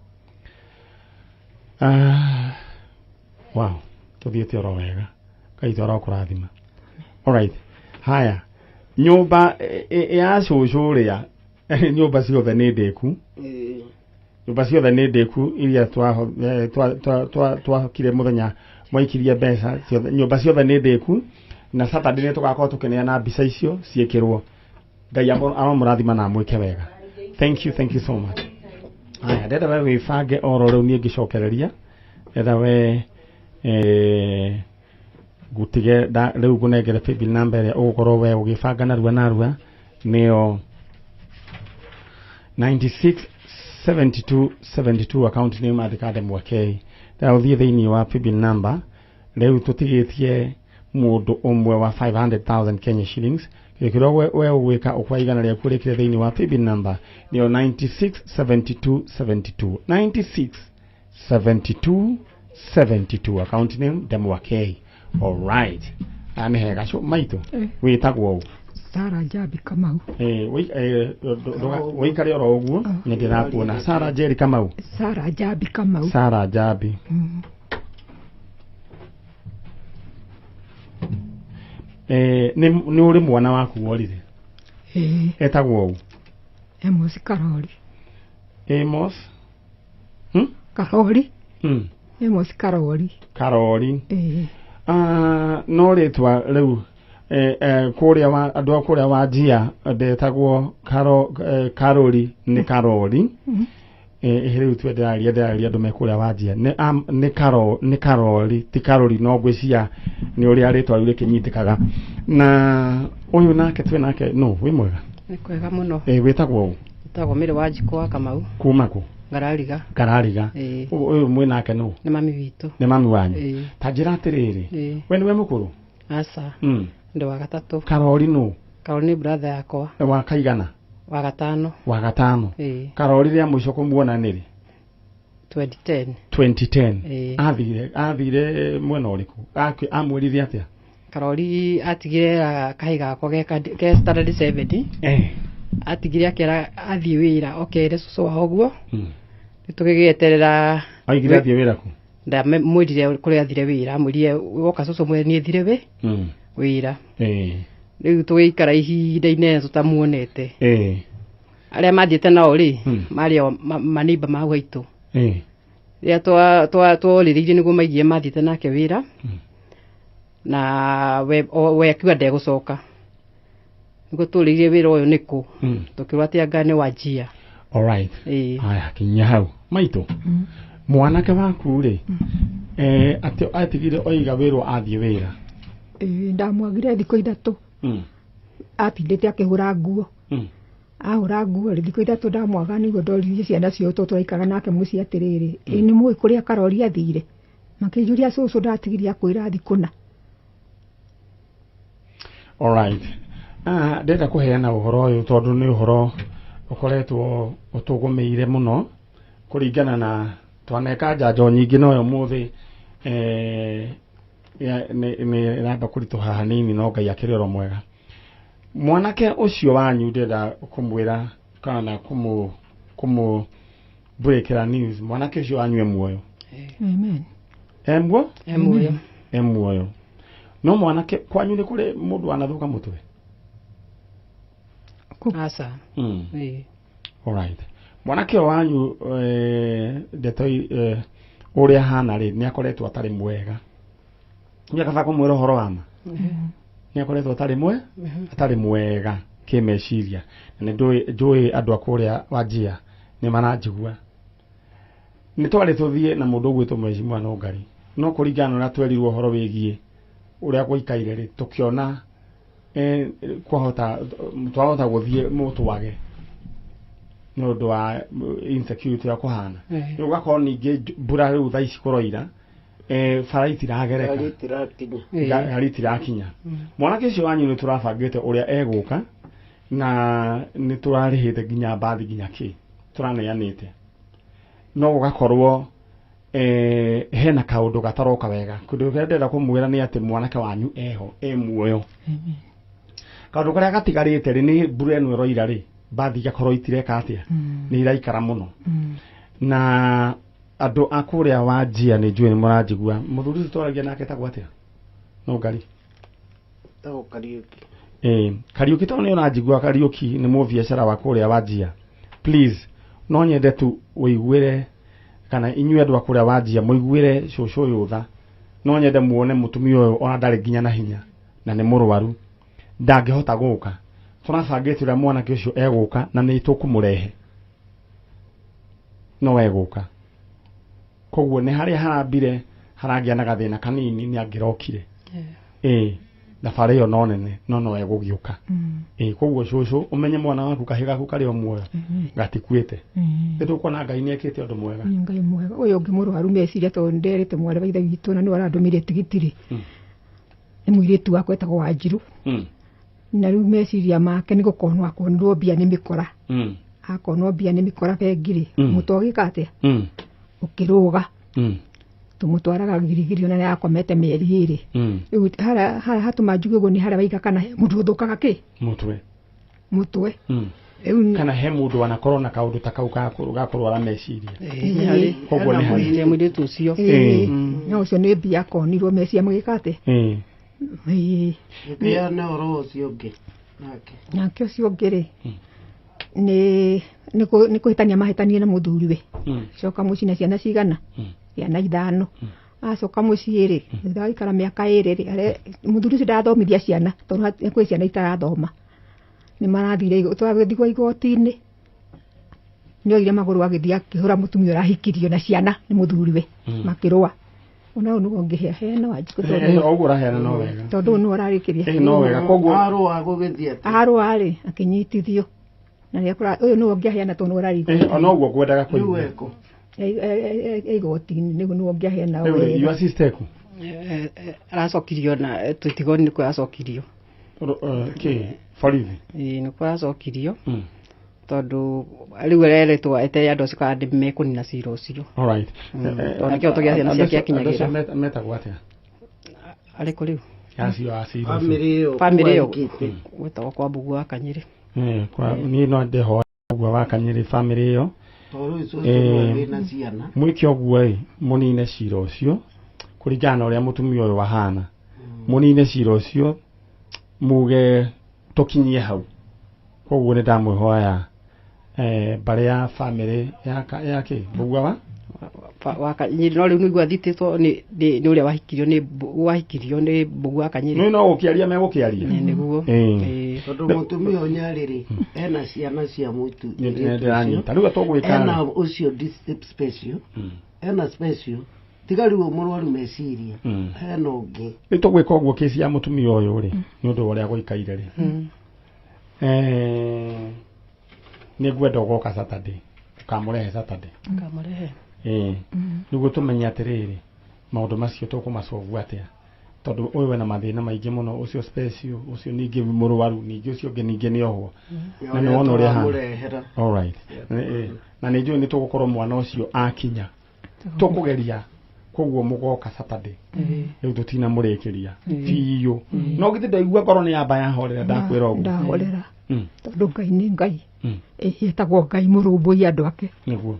Wow, tũthiĩte oro wega. Ngai witũ arokũrathima. Alright. Haya. Nyũmba ya cũcũ ũrĩa, nyũmba ciothe nĩ ndĩku, nyũmba ciothe nĩ ndĩku iria twakire mũthenya mwaikirie mbeca ciothe, nyũmba ciothe nĩ ndĩku, na Saturday nĩ tũgakorwo tũkĩneana mbica icio ciĩkĩrwo. Ngai aromũrathima na amwĩke wega. Thank you, thank you so much. Haya, ndenda we wĩbange oro rĩu, niĩ ngĩcokereria, ndenda we ngutige rĩu ngũnengere paybill number ĩrĩa ũgũkorwo we ũgĩbanga narua narua, nĩyo 96 72 72, account name andĩka Ndemwa K. Ndĩra ũthiĩ thĩinĩ wa paybill number. Rĩu tũtigĩtie mũndũ ũmwe wa 500,000 Kenya shillings. Kĩndũ kĩrĩa we ũgwĩka, ũkwa igana rĩaku rĩkĩre thĩinĩ wa paybill number, nĩyo 96 72 72, 96 72 72, account name Ndemwa K. Alright, aya nĩ hega. Maitũ, wĩtagwo ũ? Sara Njambi Kamau. Wĩikare oro ũguo, nĩ ndĩrakuona. Sara Njeri Kamau? Sara Njambi Kamau. Sara Njambi. Nĩ ũrĩ mwana waku worire? Ĩĩ. Etagwo ũ? Amos Karori. Amos? Karori. Amos Karori. Karori. Ĩĩ. Ah, no rĩtwa rĩu kũrĩa wa andũ a kũrĩa wa njia ndetagwo Karori, nĩ Karori. Rĩu twe ndĩraria andũ me kũrĩa wa njia nĩ Karori, ti Karori, no ngwĩcia nĩ ũrĩa rĩtwa rĩu rĩkĩnyitĩkaga. Na ũyũ nake twĩ nake no wĩ mwega? Nĩ kwega mũno. Wĩtagwo ũ? Tagwo Mĩrĩ wa Njikũ wa Kamau. Kuma kũ? Ngarariga. Ngarariga. Ĩĩ. Ũyũ mwĩ nake nũ? Nĩ mami witũ. Nĩ mami wanyu? Ĩĩ. Ta njĩra atĩrĩrĩ, Ĩĩ. we nĩwe mũkũrũ? Aca. Ndĩ wa gatatũ. Karori nũ? Karori nĩ brother yakwa. Wa kaigana? Wa gatano. Wa gatano. Ĩĩ. Karori rĩa mũico kũmuona nĩ rĩ? 2010. 2010? Ĩĩ. Athire mwena ũrĩkũ? Amwĩrire atĩa? Karori atigire kahĩ gakwa ke standard 7. Atigire akĩra athiĩ wĩra okere cũcũ wao ũguo. Rĩu tũgĩgĩeterera. Aigire athiĩ wĩra kũ? Ndamwĩrire kũrĩa athire wĩra, amwĩrire woka cũcũ mwĩre niĩ thire wĩra. Rĩu tũgĩikara ihinda inene tũtamuonete. Arĩa mathiĩte nao rĩ, marĩ o maneighbour ma hau haitũ. Rĩrĩa tworĩrĩirie nĩguo maigire mathiĩte nake wĩra, na we akiuga ndegũcoka. Nĩguo tũrĩirie wĩra ũyũ nĩkũ, tũkĩrwo atĩ anga nĩ Wanjia. Alright. Ĩĩ. Haya, kinyia hau maitũ. Mwanake waku rĩ, atĩ atigire oiga wĩrwo athiĩ wĩra? Ĩĩ, ndamwagire thikũ 3. Atindĩte akĩhũra nguo. Ahũra nguo rĩ, thikũ 3 ndamwaga, nĩguo ndoririe ciana ciao tondũ tũraikara nake mũciĩ atĩrĩrĩ, ĩ nĩ mũĩ kũrĩa Karori athire? Makĩnjũria, cũcũ ndatigirie akwĩra thikũ na. Alright. Ndĩrenda kũheana ũhoro ũyũ tondũ nĩ ũhoro ũkoretwo ũtũgũmĩire mũno, kũringana na twaneka njanjo nyingĩ, no ũmũthĩ nĩ ĩramba kũritũha hanini, no Ngai akĩrĩ oro mwega. Mwanake ũcio wanyu ndĩrenda kũmwĩra kana kũmũ breakera news, mwanake ũcio wanyu e muoyo. Amen. E muoyo. E muoyo. No mwanake kwanyu nĩ kũrĩ mũndũ anathũka mũtwe? Aca. All right. Mwanake ũyũ wanyu ndeto ũrĩa ahana rĩ, nĩ akoretwo atarĩ mwega. Nĩ akaba kũmwĩra ũhoro wa ma. Nĩ akoretwo atarĩ mwega kĩmeciria. Na nĩ njũĩ andũ a kũrĩa Wanjia nĩ maranjigua. Nĩ twarĩ tũthiĩ na mũndũ ũgwĩtwo Mheshimiwa Nũngari. No kũringana na ũrĩa twerirwo ũhoro wĩgiĩ ũrĩa gũikaire rĩ, tũkĩona twahota gũthiĩ mũtwage nĩ ũndũ wa insecurity ya kũhana. Rĩu ũgakorwo ningĩ mbura rĩu thaa ici kũroira, bara itiragereka. Ngari itirakinya. Mwanake ũcio wanyu nĩ tũrabangĩte ũrĩa egũka na nĩ tũrarĩhĩte nginya mbathi nginya kĩ tũraneanĩte. No gũgakorwo hena kaũndũ gataroka wega. Kĩndũ kĩrĩa ndĩrenda kũmwĩra nĩ atĩ mwanake wanyu eho, e muoyo. Kaũndũ karĩa gatigarĩte rĩ, nĩ mbura ĩno ĩroira rĩ, mbathi igakorwo itireka atĩa, nĩ iraikara mũno. Na andũ a kũrĩa Wanjia nĩ njũĩ nĩ mũranjigua. Mũthuri ũcio twaragia nake etagwo atĩa? Nũngari. Etagwo Kariũki. Kariũki tondũ nĩ ũranjigua, Kariũki nĩ mũbiacara wa kũrĩa Wanjia. Please, no nyende tu ũiguĩre kana inyuĩ andũ a kũrĩa Wanjia mũiguĩre cũcũ ũyũ tha. No nyende muone mũtumia ũyũ ona ndarĩ nginya na hinya na nĩ mũrwaru, ndangĩhota gũka. Tũrabangĩte ũrĩa mwanake ũcio egũka na nĩ tũkũmũrehe, no egũka. Koguo nĩ harĩa harambire haragĩa na gathĩna kanini nĩ angĩrokire. Thabarĩ ĩyo no nene no no egũgĩũka. Koguo cũcũ ũmenye mwana waku kahĩ gaku karĩ o muoyo, gatikuĩte. Nĩ tũkuona Ngai nĩ ekĩte ũndũ mwega. Ngai mwega. Ũyũ ũngĩ mũrwaru meciria tondũ nderĩte mwarĩ wa ithe witũ na nĩwe arandũmĩire tigiti rĩ. Nĩ mũirĩtu wakwa etagwo Wanjirũ. Na rĩu meciria make nĩ gũkonwo akonirwo mbia nĩ mĩkora. Akonwo mbia nĩ mĩkora bengi rĩ, mũtwe ũgĩka atĩa? Ũkĩrũga. Tũmũtwaraga girigiri ona nĩakomete mĩeri ĩrĩ. Rĩu harĩa hatũma njuge ũguo nĩ harĩa waiga kana he mũndũ ũthũkaga kĩ? Mũtwe. Mũtwe. Rĩu kana he mũndũ wanakorwo na kaũndũ ta kau ga kũrwara meciria. Koguo nĩ harĩ. Nĩ mũirĩtu ũcio. No ũcio nĩ mbia akonirwo meciria magĩka atĩa? Gĩkĩheana ũhoro ũcio ũngĩ nake. Nake ũcio ũngĩ rĩ, nĩ kũhĩtania mahĩtanie na mũthuriwe. Coka mũciĩ na ciana cigana? Ciana 5. Acoka mũciĩ rĩ, thutha wa gũikara mĩaka 2 rĩ, mũthuri ũcio ndathomithia ciana tondũ kwĩ ciana itarathoma. Nĩ marathire twagĩthiĩ igoti-inĩ. Nĩ oire magũrũ agĩthiĩ akĩhũra mũtumia ũrahikirio na ciana nĩ mũthuriwe, makĩrũa. Ona ũyũ nĩguo ngĩheana Wanjikũ tondũ Ũguo ũraheana no wega. Tondũ ũyũ nĩwe ũrarĩkĩria. No wega. Koguo arũa gũgĩthiĩ atĩa? Arũa rĩ, akĩnyitithio. Na rĩrĩa ũyũ nĩwe ũngĩaheana tondũ nĩwe ũrarĩkĩria. Ona ũguo ngwendaga kũigua. Igoti-inĩ nĩguo nĩwe ũngĩaheana Rĩu rĩ, wega. your sister ĩkũ? Aracokirio na tũtigo nĩ kũ aracokirio. Kĩ? Borithi? Nĩ kũ aracokirio. Tondũ rĩu areretwo eterere andũ acio kana nĩ mekũnina cira ũcio. All right. Tondũ nĩkĩo tũgĩa ciana ciake akinyagĩra. Andũ acio metagwo atĩa? Arĩkũ rĩu? Acio a cira ũcio. Bamĩrĩ ĩyo Bamĩrĩ ĩyo kwarĩkĩte. gwĩtagwo kwa Mbugua wa Kanyĩrĩ. Niĩ no ndĩhoya Mbugua wa Kanyĩrĩ bamĩrĩ ĩyo. Tondũ rĩu cũcũ nĩwe wĩna ciana. Mwĩke ũguo ĩ, mũnine cira ũcio kũringana na ũrĩa mũtumia ũyũ ahana. Mũnine cira ũcio muge tũkinyie hau. Koguo nĩ ndamwĩhoya mbarĩ ya bamĩrĩ ya kĩ? Mbugua wa? Wa Kanyĩrĩ. No rĩu nĩguo athitĩtwo nĩ ũrĩa wahikirio nĩ wahikirio nĩ Mbugua wa Kanyĩrĩ. Nĩ no gũkĩaria megũkĩaria. Nĩguo. Tondũ mũtumia ũyũ nyarĩ rĩ, ena ciana cia mũitu. Nĩ ndĩranyita. Rĩu tũgwĩka Ena ũcio special. Ena special. Tiga rĩu mũrwaru meciria. Hena ũngĩ. Rĩu tũgwĩka ũguo kesi ya mũtumia ũyũ rĩ, nĩ ũndũ wa ũrĩa gũikaire rĩ. Nĩ ngwenda ũgoka Saturday. Ũkamũrehe Saturday. Ũkamũrehe. Nĩguo tũmenye atĩrĩrĩ, maũndũ macio tũkũmacovu atĩa. Tondũ ũyũ wena mathĩna maingĩ mũno, ũcio special, ũcio ningĩ mũrwaru, ningĩ ũcio ũngĩ ningĩ nĩ ohwo. Na nĩ wona ũrĩa ahana. Tũramũrehera. All right. Na nĩ njũĩ nĩ tũgũkorwo mwana ũcio akinya. Tũkũgeria Koguo mũgoka Saturday. Rĩu tũtinamũrĩkĩria biũ. No githĩ ndaigua ngoro nĩ yamba yahorera ndakwĩra ũguo. Ndahorera. Tondũ Ngai nĩ Ngai. Etagwo Ngai mũrũmbũi andũ ake. Nĩguo.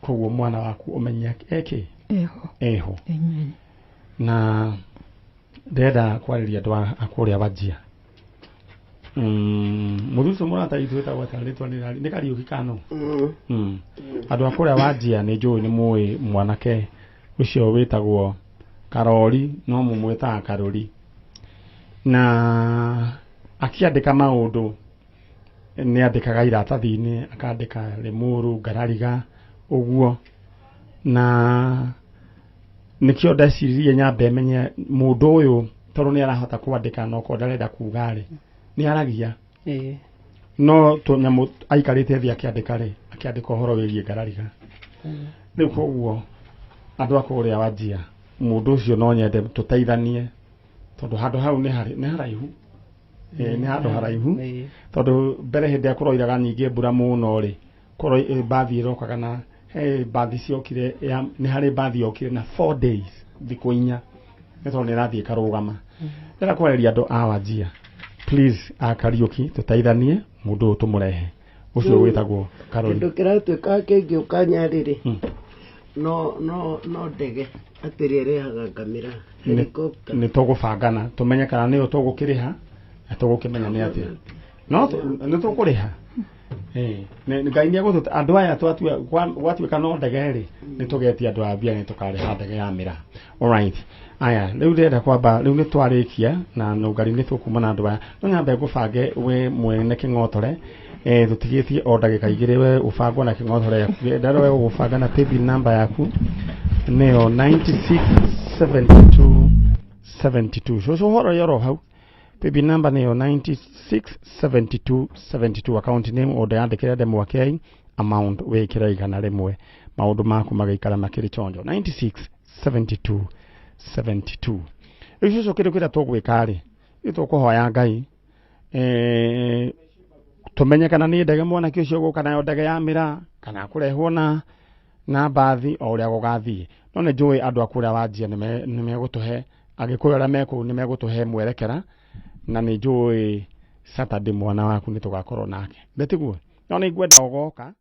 Koguo mwana waku ũmenye eke eho. Eho. Amen. Na ndĩrenda kwarĩria andũ a kũrĩa Wajir. Mũthuri ũcio mũrata witũ wĩtagwo atĩa rĩtwa nĩ Kariũki kana? Andũ a kũrĩa Wajir nĩ njũĩ nĩ mũĩ mwanake ũcio wĩtagwo Karori, no mũmwĩtaga Karori. Na akĩandĩka maũndũ nĩ andĩkaga iratathi-inĩ, akandĩka Limuru, Ngarariga, ũguo. Na nĩkĩo ndeciririe nyambe menye mũndũ ũyũ tondũ nĩ arahota kwandĩka na okorwo ndarenda kuga rĩ, nĩ aragia. No tũnyamũ aikarĩte thĩ akĩandĩka rĩ, akĩandĩka ũhoro wĩgiĩ Ngarariga. Rĩu koguo andũ a kũrĩa Wajir, mũndũ ũcio no nyende tũteithanie tondũ handũ hau nĩ haraihu. Nĩ handũ haraihu tondũ mbere hĩndĩ ĩrĩa kũroiraga nyingĩ mbura mũno rĩ, bathi ĩrokaga na bathi ciokire nĩ harĩ bathi yokire na 4 days, thikũ 4, nĩ tondũ nĩ ĩrathiĩ ĩkarũgama. Ndĩrenda kwarĩria andũ a Wajir, please, a Kariũki, tũteithanie mũndũ ũyũ tũmũrehe ũcio wĩtagwo Karori. Kĩndũ kĩratuĩka kĩngĩũka Nyarĩrĩ no ndege atĩrĩ ĩrehaga ngamĩra helicopter. Nĩ tũgũbangana tũmenye kana nĩyo tũgũkĩrĩha na tũgũkĩmenya nĩ atĩa, no nĩ tũkũrĩha. Ngai nĩ egũtũ andũ aya twatua gwatuĩka no ndege rĩ, nĩ tũgetia andũ a mbia, nĩ tũkarĩha ndege ya mĩraa. Alright, aya rĩu ndĩrenda kwamba rĩu nĩ twarĩkia na nũngari nĩ tũkuma na andũ aya, no nyambe ngũbange we mwene kĩng'otore. Tũtigĩtie o ndagĩka 2 we ũbangwo na kĩng'otore yaku. Ndĩrenda we ũgũbanga na paybill number yaku nĩyo 9672 72. Cũcũ ũhoro ũrĩa hau paybill number nĩyo 9672 72, account name ũndayandĩkĩre ndemwa K, amount wĩkĩre 100, maũndũ maku magĩikara makĩrĩ chonjo. 9672 72. Rĩu cũcũ kĩndũ kĩrĩa tũgwĩka rĩ, nĩ tũkũhoya Ngai tũmenye kana nĩ ndege mwanake ũcio gũka nayo, ndege ya mĩraa, kana kũrehwo na bathi, o ũrĩa gũgathiĩ. No nĩ njũĩ andũ a kũrĩa Wajir nĩ megũtũhe, Agĩkũyũ arĩa me kũu nĩ megũtũhe mwerekera, na nĩ njũĩ Saturday mwana waku nĩ tũgakorwo nake, ndetiguo? No nĩ ngwenda ũgoka.